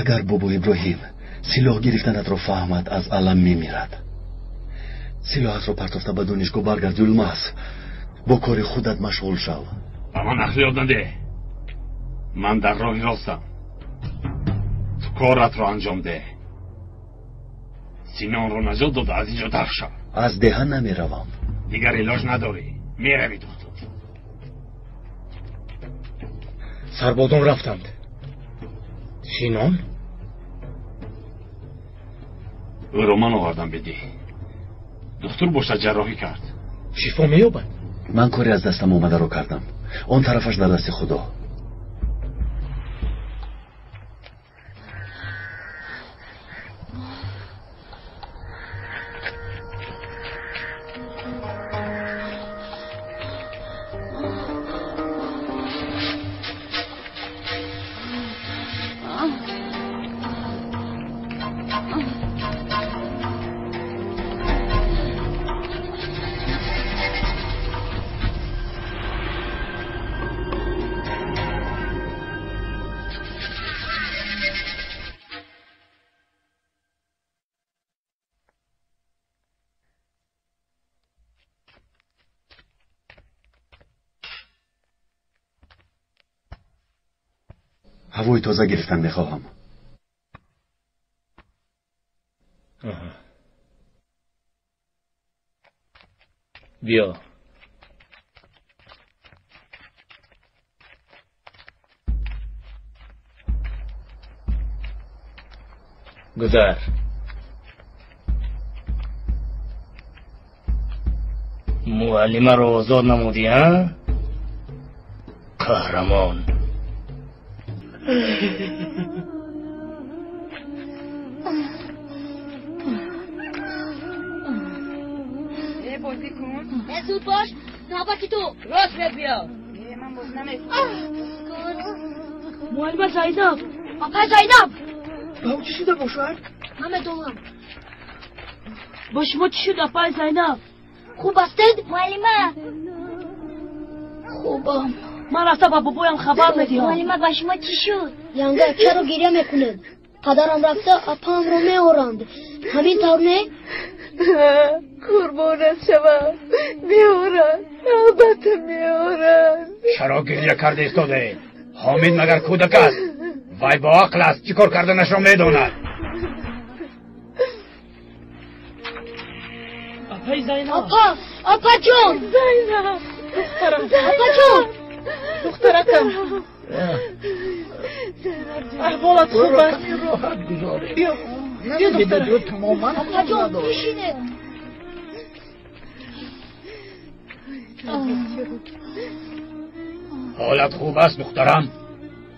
Агар бобо Иброҳим силоҳ гирифтанатро фаҳмад, аз алам мемирад. Силоҳатро партофта ба донишгоҳ баргард, Юлмаз. Бо кори худат машғул шав. Ба ман ақл ёд надеҳ. Ман дар роҳи ростам. Ту коратро анҷом деҳ. Синонро наҷот дода аз инҷо даф шав. Аз деҳа намеравам. Дигар илоҷ надорӣ. Меравӣ, духтур. Сарбозон рафтанд. Синон? Ӯро ман овардам бедӣ. Духтур бошад ҷарроҳӣ кард. Шифо меёбад? Ман коре аз дастам омадаро кардам. Он тарафаш дар дасти Худо. ҳавои тоза гирифтан мехоҳам. Биё. Гузар. Муаллимаро озод намудӣ, а? Қаҳрамон. بازی کن. زود باش، نوبتی تو. راست بهت بیا. من بازی نمیکنم. معلمه زینب، آقا زینب. با او چی شده باشد؟ من میدونم. با شما چی شد آقای زینب؟ خوب هستید معلمه؟ خوبم. من رفته با بابایم خبر میدیم. معلمه با شما چی شد؟ ینگه چرا گریه میکنید؟ پدرم رفته اپام رو میورند. همین طور نه؟ قربانت شوم، میورند، البته میورند. چرا گریه کرده ایستاده؟ حامد مگر کودک است؟ وای با عقل است، چی کار کردنش را میداند. Апай Зайнаб. Апа, апаҷон. Зайнаб, духтарам. Апаҷон. Духтаракам. Аҳволат хуб аст? Роҳат гузоред. Биё. Биё духтарам. Тамоман Апаҷон, бишинед. Ҳолат хуб аст духтарам?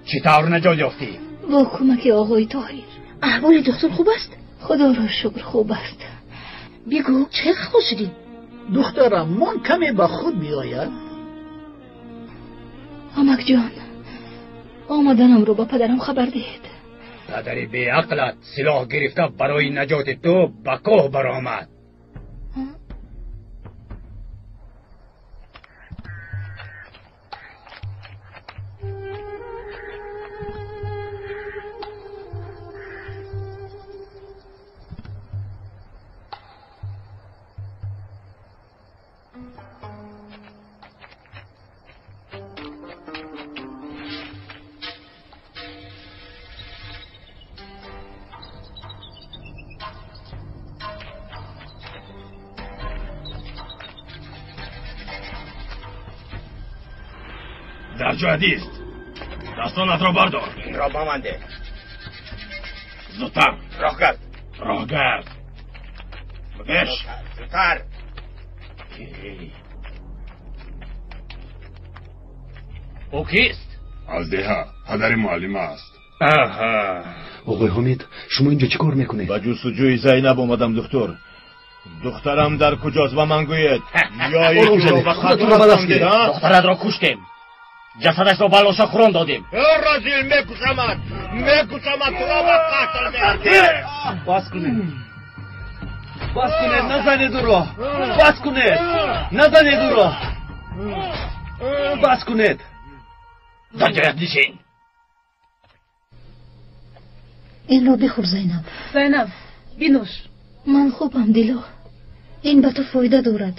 Чӣ тавр наҷот ёфтӣ? Бо кӯмаки оғои Тоҳир. Аҳволи духтур хуб аст? Худоро шукр, хуб аст. Бигӯ, чӣ хел шудӣ? Духтарам, мон каме ба худ биёяд. Амакҷон, омаданамро ба падарам хабар диҳед. Падари беақлат силоҳ гирифта барои наҷоти ту ба кӯҳ баромад. Дар ҷоят ист. Дастонатро бардор. Инро ба ман деҳ. Зудтар. Роҳ гард. Роҳ гард. Беш. Зудтар. Ӯ кист? Аз деҳа, падари муаллима аст. Аҳа. Оғои Ҳомид, шумо инҷо чӣ кор мекунед? Ба ҷустуҷӯи Зайнаб омадам, духтур. Духтарам дар куҷост, ба ман гӯед. Ё Ором ба худатонро ба даст гиред. Духтаратро куштем. Ҷасадашро ба лошахӯрон додем. Разил, мекушамат, мекушамат, туро ба қатл мерасонам. Бас кунед. Бас кунед, назанед ӯро. Бас кунед. Назанед ӯро. Бас кунед. Дар ҷоят нишин. Инро бихӯр, Зайнаб. Зайнаб, бинӯш. Ман хубам, Дило. Ин ба ту фоида дорад.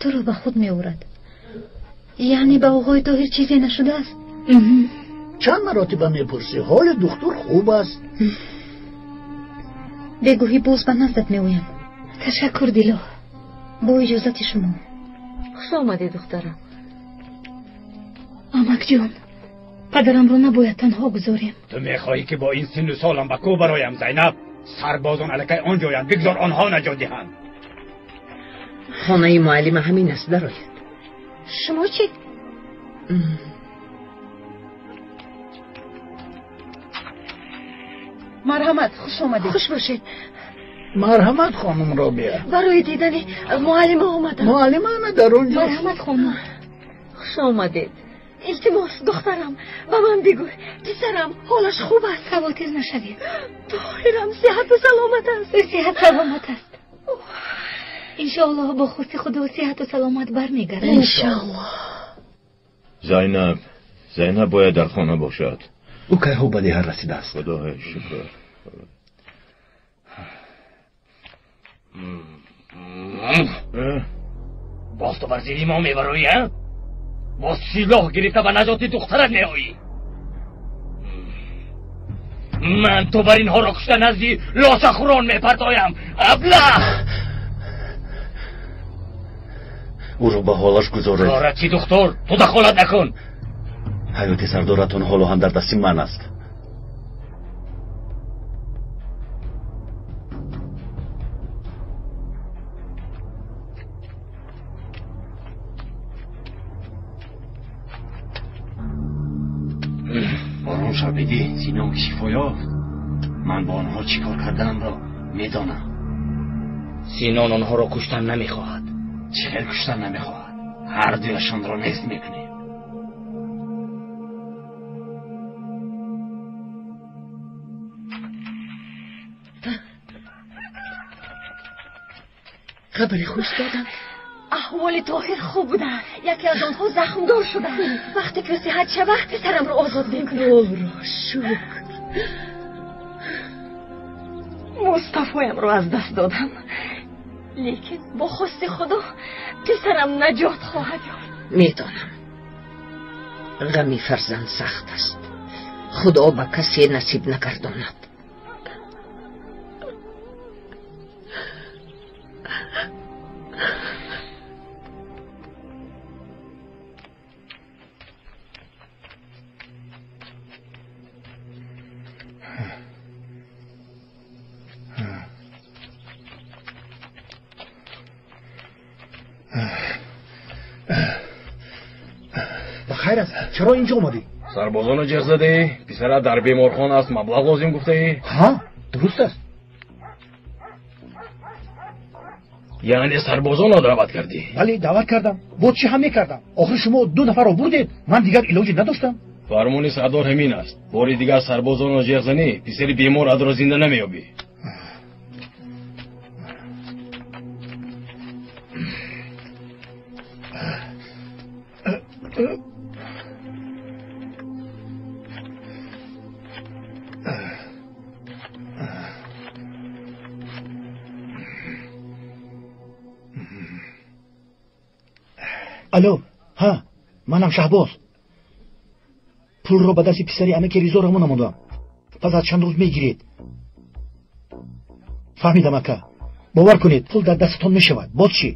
Туро ба худ меорад. Яъне ба оғои Тоҳир чизе нашудааст? Чанд маротиба мепурсӣ, ҳоли духтур хуб аст. Бегоҳӣ боз ба наздат меоям. Ташаккур, Дило. Бо иҷозати шумо. Хуш омадӣ, духтарам. Амакҷон, падарамро набояд танҳо гузорем. Ту мехоҳӣ ки бо ин синну солам ба кӯҳ бароям, Зайнаб? Сарбозон аллакай он ҷоянд, бигзор онҳо наҷот диҳанд. Хонаи муаллима ҳамин аст, дарояд. Шумо чӣ? Марҳамат, хуш омадед. Хуш бошед. Марҳамат, хонум Робия. Барои дидани муаллима омадам. Муаллима ана дар он ҷо. Марҳамат, хонум. Хуш омадед. Илтимос, духтарам, ба ман бигӯ, писарам ҳолаш хуб аст? Хавотир нашавед. Тоҳирам сиҳату саломат аст. Ӯ сиҳат саломат аст. Иншоаллоҳ бо хости Худо сиҳату саломат бармегардад. Иншоаллоҳ. Зайнаб, Зайнаб бояд дар хона бошад. Ӯ кайҳо ба деҳа расидааст. Худоё шукр. Боз ту бар зери мо мебароӣ, а? Боз силоҳ гирифта ба наҷоти духтарат меоӣ. Ман ту бар инҳоро кушта назди лошахӯрон мепартоям. Аблаҳ! Ӯро ба ҳолаш гузоред. Корат чӣ, духтур? Ту дахолат накун. Ҳаёти сардоратон ҳоло ҳам дар дасти ман аст. Ором шав, бедӣ. Синон шифо ёфт. Ман бо онҳо чӣ кор карданамро медонам. Синон онҳоро куштан намехоҳад. Чӣ хел куштан намехоҳад? Ҳар дуяшонро нест мекунем. Хабари хуш доданд. Аҳволи Тоҳир хуб будааст. Яке аз онҳо захмдор шудааст. Вақте ки сиҳат шавад, писарамро озод мекунад. Худоро шукр. Мустафоямро аз даст додам. Лекин бо хости Худо писарам наҷот хоҳад ёфт. Медонам, ғами фарзанд сахт аст. Худо ба касе насиб накардонад. хайр аст, чаро инҷо омадӣ? Сарбозонро ҷеғ задаӣ, писарат дар беморхона аст, маблағ лозим гуфтаӣ. Ҳа, дуруст аст. Яъне сарбозонро даъват кардӣ? Бале, даъват кардам. Боз чӣ ҳам мекардам? Охир шумо 2 нафарро бурдед, ман дигар илоҷе надоштам. Фармони сардор ҳамин аст. Бори дигар сарбозонро ҷеғ занӣ, писари беморатро зинда намеёбӣ. Алло, ҳа, манам Шаҳбоз. Пулро ба дасти писари амаки Ризо равон намудам. Пас аз чанд рӯз мегиред. Фаҳмидам, ака. Бовар кунед, пул дар дастатон мешавад. Боз чӣ?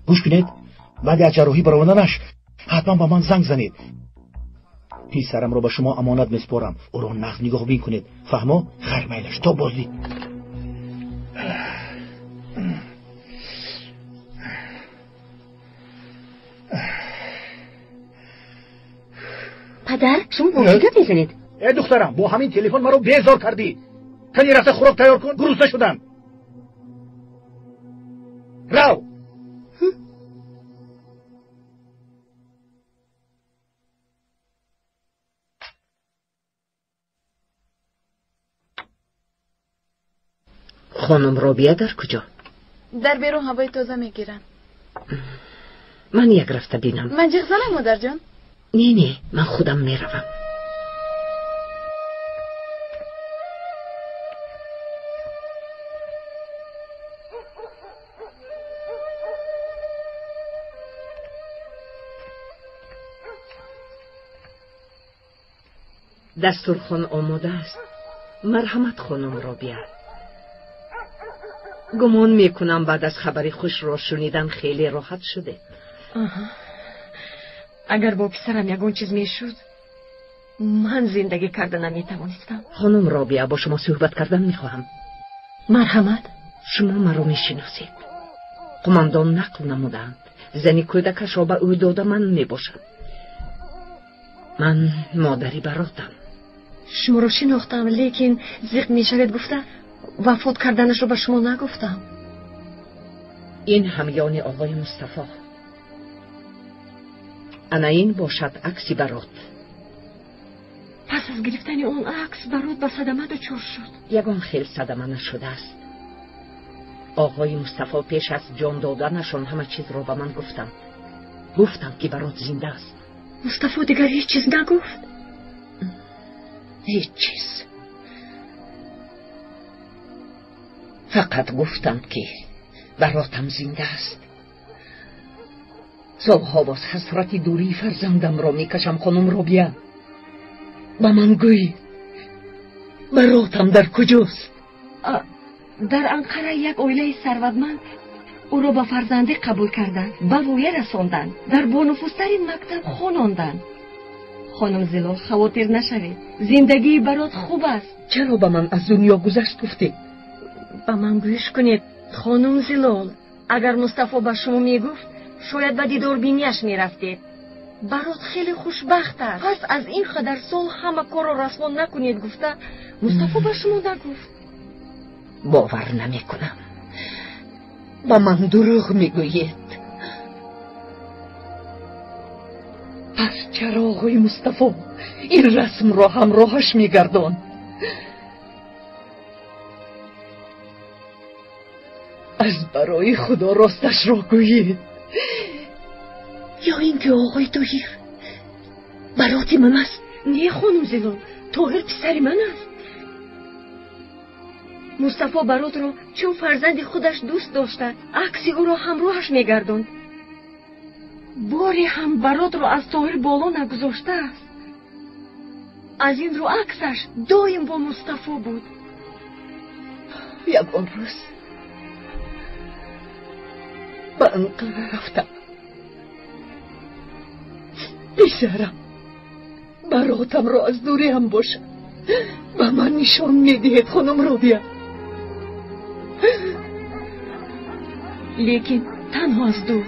Гӯш кунед, баъди аз ҷарроҳӣ баромаданаш ҳатман ба ман занг занед. Писарамро ба шумо амонат месупорам. Ӯро нағз нигоҳбин кунед. Фаҳмо? Хайр, майлаш, то боздид. Падар, шумо бо кӣ гап мезанед? Э духтарам, бо ҳамин телефон маро безор кардӣ. Кани рафта хӯрок тайёр кун, гурусна шудам. Рав! Хонум Робия дар куҷо? Дар берун ҳавои тоза мегирам. Ман як рафта бинам. Ман ҷеғ занам, модарҷон? Не, не, ман худам меравам. Дастурхон омода аст. Марҳамат, хонум Робия. Гумон мекунам баъд аз хабари хушро шунидан хеле роҳат шудед. Агар бо писарам ягон чиз мешуд, ман зиндагӣ карда наметавонистам. Хонум Робия, бо шумо суҳбат кардан мехоҳам. Марҳамат. Шумо маро мешиносед. Қумандон нақл намуданд. Зани кӯдакашро ба ӯ дода ман мебошам. Ман модари баротам. Шуморо шинохтам, лекин зиқ мешавед гуфта вафот карданашро ба шумо нагуфтам. Ин ҳамёни оғои Мустафо. Ана ин бошад акси Барот. Пас аз гирифтани он акс Барот ба садама дучор шуд. Ягон хел садама нашудааст. Оғои Мустафо пеш аз ҷон доданашон ҳама чизро ба ман гуфтанд. Гуфтанд, ки Барот зинда аст. Мустафо дигар ҳеҷ чиз нагуфт? Ҳеҷ чиз. Фақат гуфтанд, ки Баротам зинда аст. Солҳо боз ҳасрати дурии фарзандамро мекашам, хонум Робия. Ба ман гӯед, Баротам дар куҷост? Дар Анқара як оилаи сарватманд ӯро ба фарзандӣ қабул карданд, ба воя расонданд, дар бонуфузтарин мактаб хононданд. Хонум Зилол, хавотир нашавед, зиндагии Барот хуб аст. Чаро ба ман аз дунё гузашт гуфтед? Ба ман гӯш кунед, хонум Зилол, агар Мустафо ба шумо мегуфт, шояд ба дидорбинияш мерафтед. Барот хеле хушбахт аст. Пас аз ин қадар сол ҳама корро расво накунед гуфта, Мустафо ба шумо нагуфт. Бовар намекунам. Ба ман дурӯғ мегӯед. Пас чаро оғои Мустафо ин расмро ҳамроҳаш мегардонд? Аз барои Худо росташро гӯед. Ё ин ки оғои Тоҳир бароти ман аст? Не, хонум Зилол, Тоҳир писари ман аст. Мустафо Баротро чун фарзанди худаш дӯст дошта, акси ӯро ҳамроҳаш мегардонд. Боре ҳам Баротро аз Тоҳир боло нагузоштааст. Аз ин рӯ аксаш доим бо Мустафо буд. Ягон рӯз ба Анқара рафтам. Писарам Баротамро аз дурӣ ҳам бошад ба ман нишон медиҳед, хонум Робия. Лекин танҳо аз дур.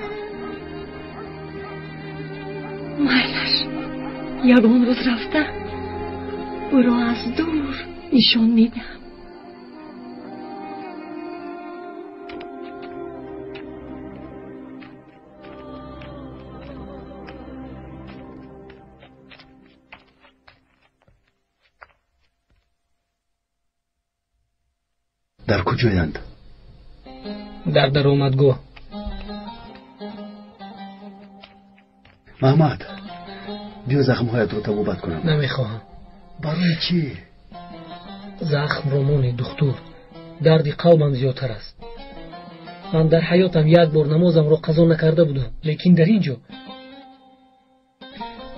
Майлаш. Ягон рӯз рафта ӯро аз дур нишон медиҳам. Дар куҷоянд? Дар даромадгоҳ. Маҳмад, биё захмҳоятро табобат кунам. Намехоҳам. Барои чӣ? Захмро монед, духтур. Дарди қалбам зиёдтар аст. Ман дар ҳаётам як бор намозамро қазо накарда будам, лекин дар ин ҷо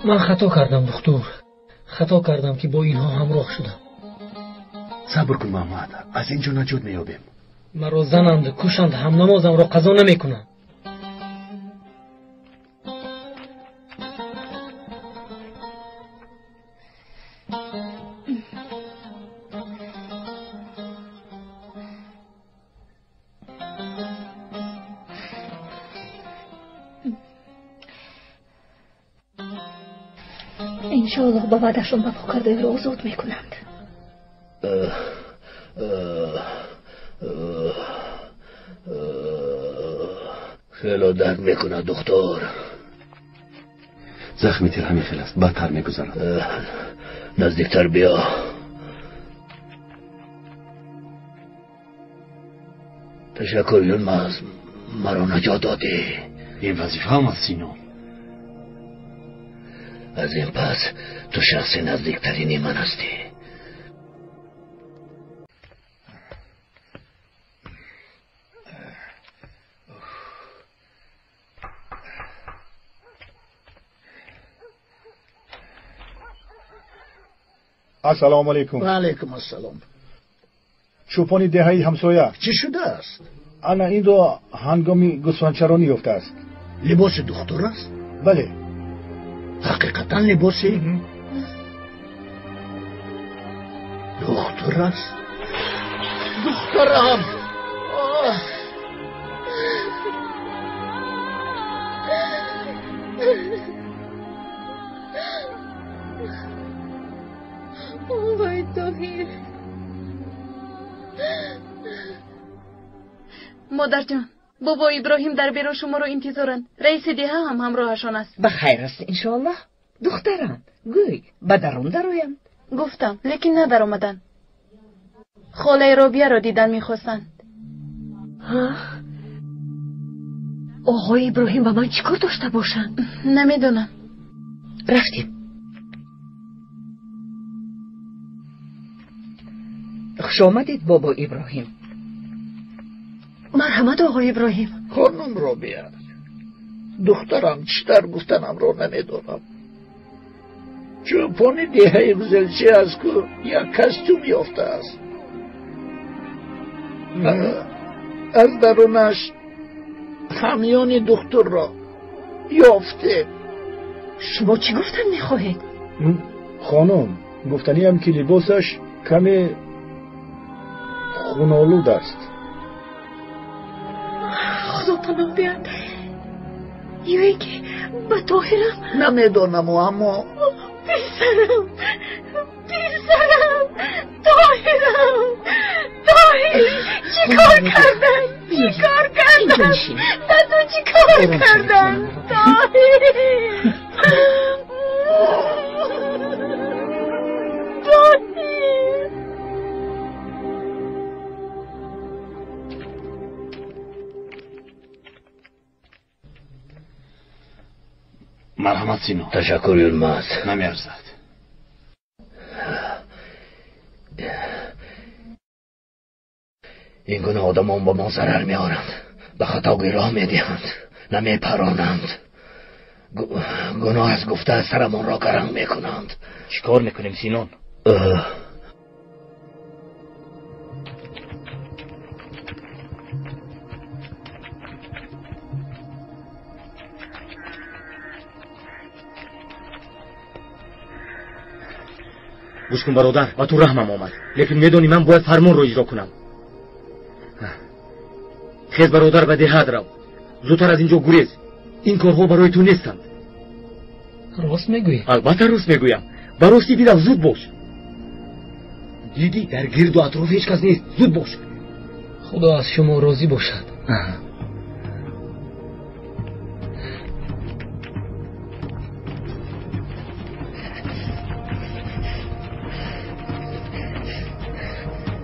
ман хато кардам, духтур. Хато кардам, ки бо инҳо ҳамроҳ шудам. Сабр кун, Маҳмад, аз ин ҷо наҷот меёбем. Маро зананд, кушанд, ҳам намозамро қазо намекунам. Иншоаллоҳ ба ваъдашон вафо карда ӯро озод мекунанд. Хело дард мекунад, духтур. Захми тир ҳамин хел аст, бадтар мегузарад. Наздиктар биё. Ташаккур, Юлмаз, маро наҷот додӣ. Ин вазифаам аст, Сино. Аз ин пас ту шахси наздиктарини ман ҳастӣ. Ассалому алайкум. Ва алайкум ассалом. Чӯпони деҳаи ҳамсоя. Чӣ шудааст? Ана инро ҳангоми гӯсфандчаронӣ ёфтааст. Либоси духтур аст? Бале. Ҳақиқатан либоси духтур аст? Духтарам! Вой, Тоҳир. Модарҷон, бобо Иброҳим дар берун шуморо интизоранд. Раиси деҳа ҳам ҳамроҳашон аст. Ба хайр аст, иншоаллоҳ. Духтарам, гӯй, ба дарун дароянд. Гуфтам, лекин надаромаданд. Холаи Робияро дидан мехостанд. Оғои Иброҳим ба ман чӣ кор дошта бошанд? Намедонам. Рафтем. Хуш омадед, бобо Иброҳим. Марҳамат, оғои Иброҳим. Хонум Робия, духтарам чӣ тавр гуфтанамро намедонам. Чӯпони деҳаи Ғизелчӣ аз кӯ як костюм ёфтааст. Аз дарунаш ҳамёни духтурро ёфтем. Шумо чӣ гуфтан мехоҳед? Хонум, гуфтаниам ки либосаш каме хунолуд аст. Худо паноҳ диҳад. Ё ин ки ба Тоҳирам? Намедонаму, аммо писарам, писарам, Тоҳирам, Тоҳир, чӣ кор кардам? Чӣ кор кардам? Ба ту чӣ кор кардам? Тоҳир, Тоҳир. Марҳамат, Сино. Ташаккур, Юлмаз. Намеарзад. Ин гуна одамон ба мо зарар меоранд, ба хатогӣ роҳ медиҳанд, намепаронанд. Гуноҳ аз гуфта сарамонро гаранг мекунанд. Чӣ кор мекунем, Синон? Гӯш кун, бародар, ба ту раҳмам омад, лекин медонӣ ман бояд фармонро иҷро кунам. Хез, бародар, ба деҳат рав. Зудтар аз ин ҷо гурез. Ин корҳо барои ту нестанд. Рост мегӯӣ? Албатта рост мегӯям. Ба ростӣ дидам, зуд бош. Дидӣ, дар гирду атроф ҳеҷ кас нест. Зуд бош. Худо аз шумо розӣ бошад.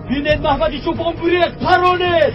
Бинед, Маҳмади чӯпон буред, паронед!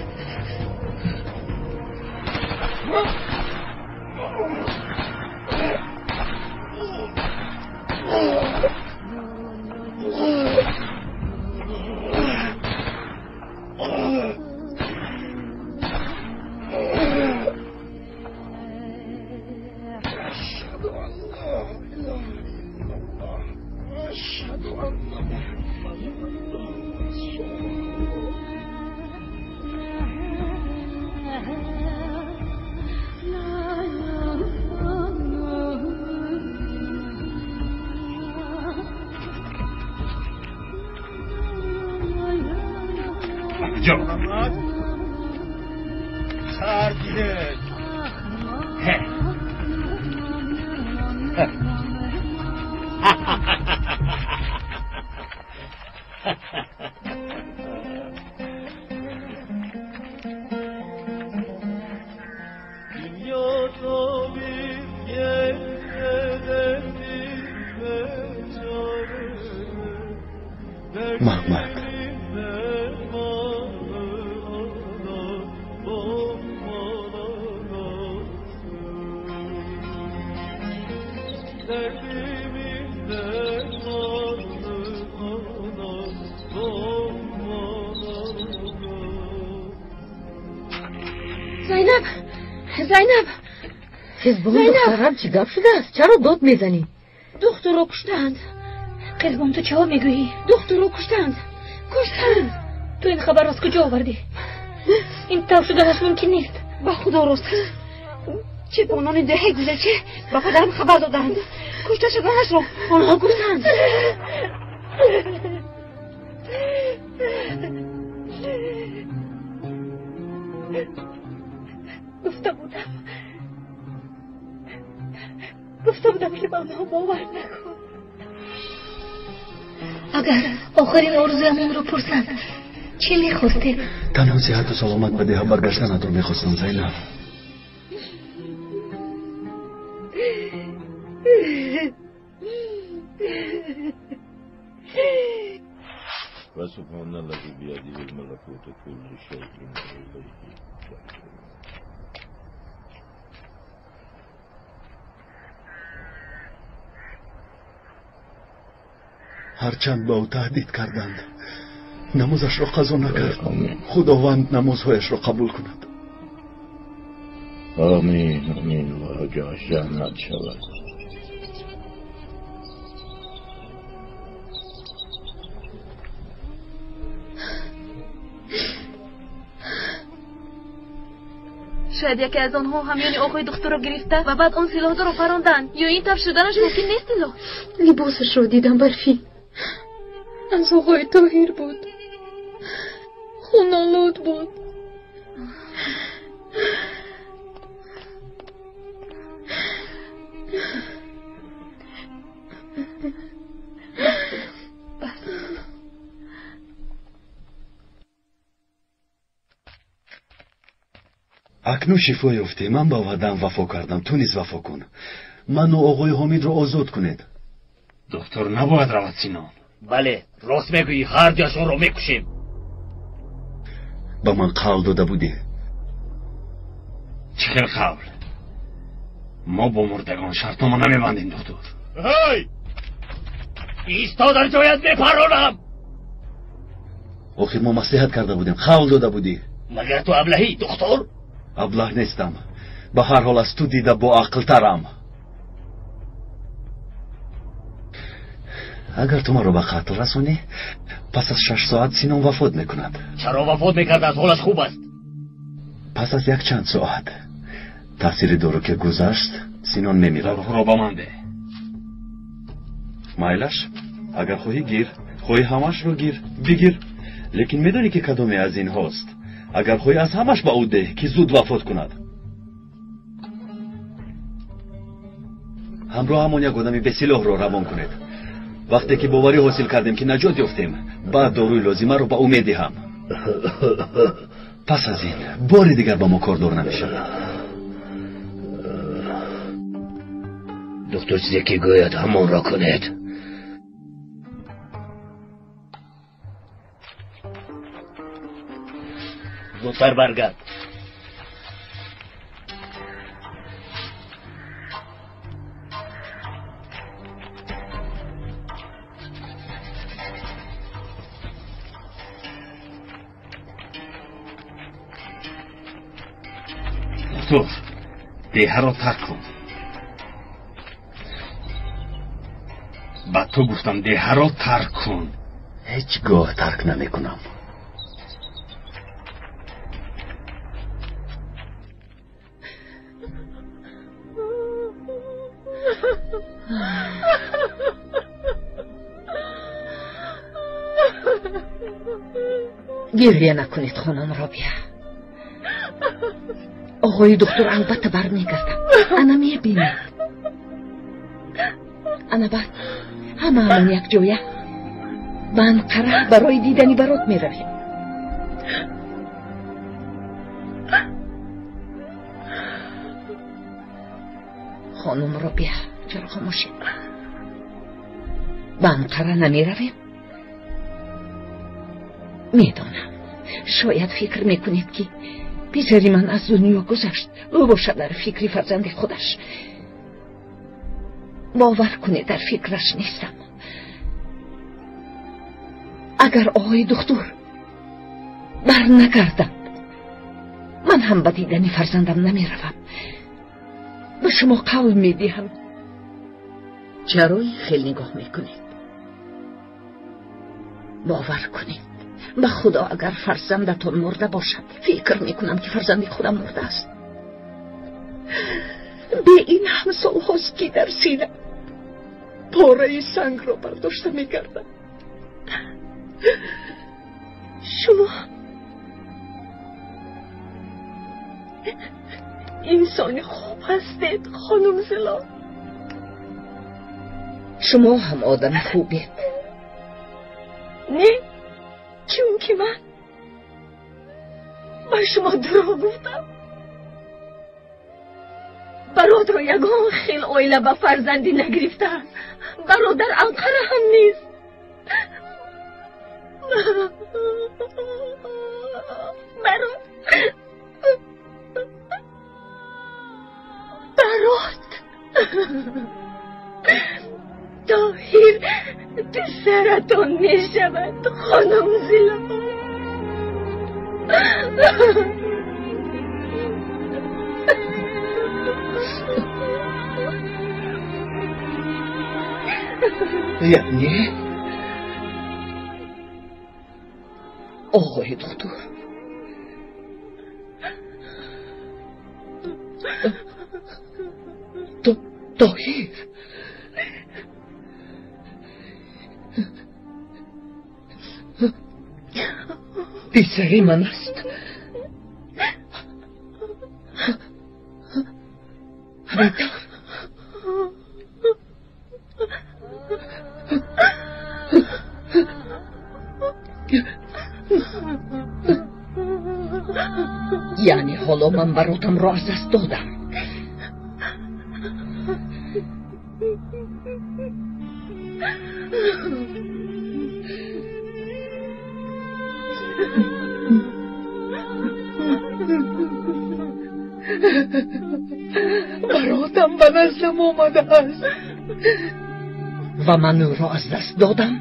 Маҳмад, Зайнаб, Зайнаб, Қизбон, духтарам, чӣ гап шудааст? Чаро дод мезанӣ? Духтурро куштанд. Қизбон, ту чаҳо мегӯӣ? Духтурро куштанд, куштанд. Ту ин хабарро аз куҷо овардӣ? Ин тавр шуданаш мумкин нест. Ба худо рост аст. Чӯпонони деҳаи Гузаче ба падарам хабар доданд. Кушта шуданашро онҳо гуфтанд. Гуфта будам, ки ба онҳо бовар накун. Агар охирин орзуямонро пурсанд, чӣ мехостед? Танҳо сиҳату саломат ба деҳа баргаштанатро мехостам, Зайнаб. وسبحان الذي بيده الملكوت كل شيء وإليه ترجعون. ҳарчанд ба ӯ таҳдид карданд, намозашро қазо накард. Худованд намозҳояшро қабул кунад. Омин, омин. Ва ҷояш ҷаннат шавад. Шояд яке аз онҳо ҳамёни оғои духтурро гирифта ва баъд он силоҳдорро паронданд. Ё ин тавр шуданаш мумкин нест, Зилол? Либосашро дидам, Барфӣ. Аз оғои Тоҳир буд. Хунолуд буд. Бас. Акнун шифо ёфтӣ. Ман ба ваъдаам вафо кардам, ту низ вафо кун. Ману оғои Ҳомидро озод кунед. Доктор набояд равад, Синон. Бале, рост мегӯӣ, ҳар дуяшонро мекушем. Ба ман қавл дода будӣ. Чӣ хел қавл? Мо бо мурдагон шартнома намебандем, доктор. Ҳей! Исто дар ҷоят, мепаронам! Охир мо маслиҳат карда будем, қавл дода будӣ. Магар ту аблаҳӣ, доктор? Аблаҳ нестам. Ба ҳар ҳол аз ту дида боақлтарам. Агар ту маро ба қатл расонӣ, пас аз 6 соат Синон вафот мекунад. Чаро вафот мекард? Аз ҳолаш хуб аст. Пас аз якчанд соат таъсири дору ки гузашт, Синон мемирад. Доруҳоро ба ман деҳ. Майлаш, агар хоҳӣ гир, хоҳӣ ҳамашро гир, бигир. Лекин медонӣ ки кадоме аз инҳост. Агар хоҳӣ аз ҳамаш ба ӯ деҳ, ки зуд вафот кунад. Ҳамроҳамон як одами бесилоҳро равон кунед. Вақте ки боварӣ ҳосил кардем, ки наҷот ёфтем, баъд доруи лозимаро ба ӯ медиҳам. Пас аз ин бори дигар ба мо кордор намешавад. Доктор чизе ки гӯяд, ҳамонро кунед. Зудтар баргард. Доктор, деҳаро тарк кун. Ба ту гуфтам, деҳаро тарк кун. Ҳеҷ гоҳ тарк намекунам. Гирья накунед, хонум Робия. Оғои духтур албатта бармегардад. Ана мебинед. Ана баъд ҳамаамон якҷоя ба Анқара барои дидани Барот меравем. Хонум Робия, чаро хомӯшед? Ба Анқара намеравем? Медонам, шояд фикр мекунед, ки писари ман аз дунё гузашт, ӯ бошад дар фикри фарзанди худаш. Бовар кунед, дар фикраш нестам. Агар оғои духтур барнагардад, ман ҳам ба дидани фарзандам намеравам. Ба шумо қавл медиҳам. Чаро ин хел нигоҳ мекунед? Бовар кунед, ба Худо, агар фарзандатон мурда бошад, фикр мекунам, ки фарзанди худам мурдааст. Бе ин ҳам солҳост, ки дар сина пораи сангро бардошта мегардам. Шумо инсони хуб ҳастед, хонум Зилол. Шумо ҳам одами хубед. Не, чунки ман ба шумо дурӯғ гуфтам. Баротро ягон хел оила ба фарзандӣ нагирифтаанд. Барот дар Анқара ҳам нест. Барот, Барот, Тоҳир писаратон мешавад, хонум Зилол. Яъне оғои духтур Тоҳир писари ман аст. Ҳамин тавр? Яъне ҳоло ман Баротамро аз даст додам. Баротам ба наздам омадааст ва ман ӯро аз даст додам.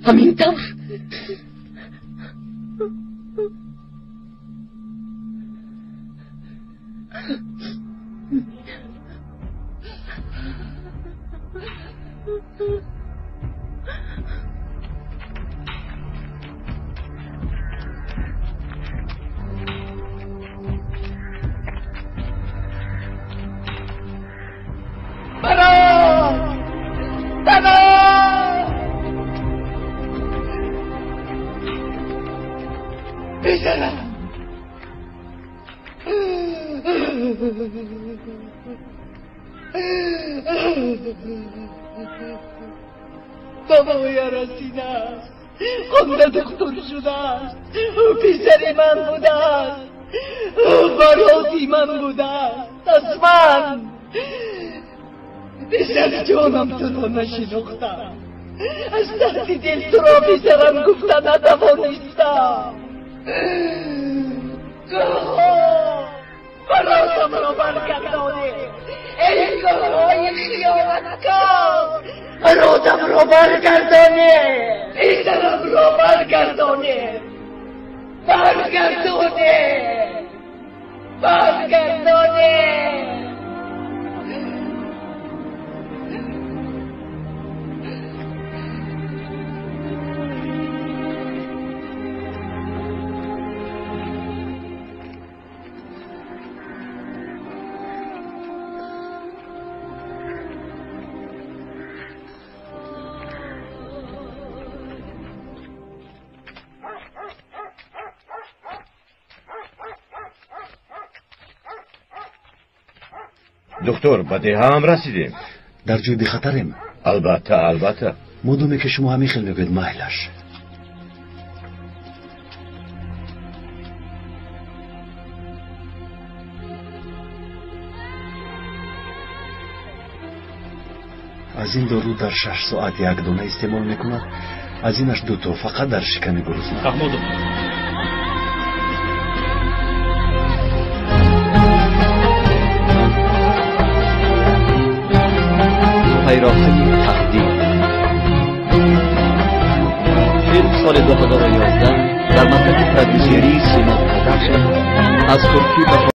Ҳамин тавр? پسرم. Ба воя расидааст, хонда духтур шудааст. Ӯ писари ман будааст, ӯ бароти ман будааст. Аз ман писарҷонам туро нашинохтам, аз дарди дил туро писарам гуфта натавонистам. Кӯҳҳо, баротамро баргардонед, эй кӯҳҳои хиёнаткор, баротамро баргардонед, писарамро баргардонед, баргардонед, баргардонед. Доктор, ба деҳа ҳам расидем. Дар ҷои бехатарем? Албатта, албатта. Модоме ки шумо ҳамин хел мегӯед, майлаш. Аз ин дору дар 6 соат як дона истеъмол мекунад, аз инаш дуто, фақат дар шиками гурусна. Фаҳмо, доктор. پیراهن تهدید. فیلم سال 2011 در مرکز پرودیوسری سیما پروداکشن از ترکی به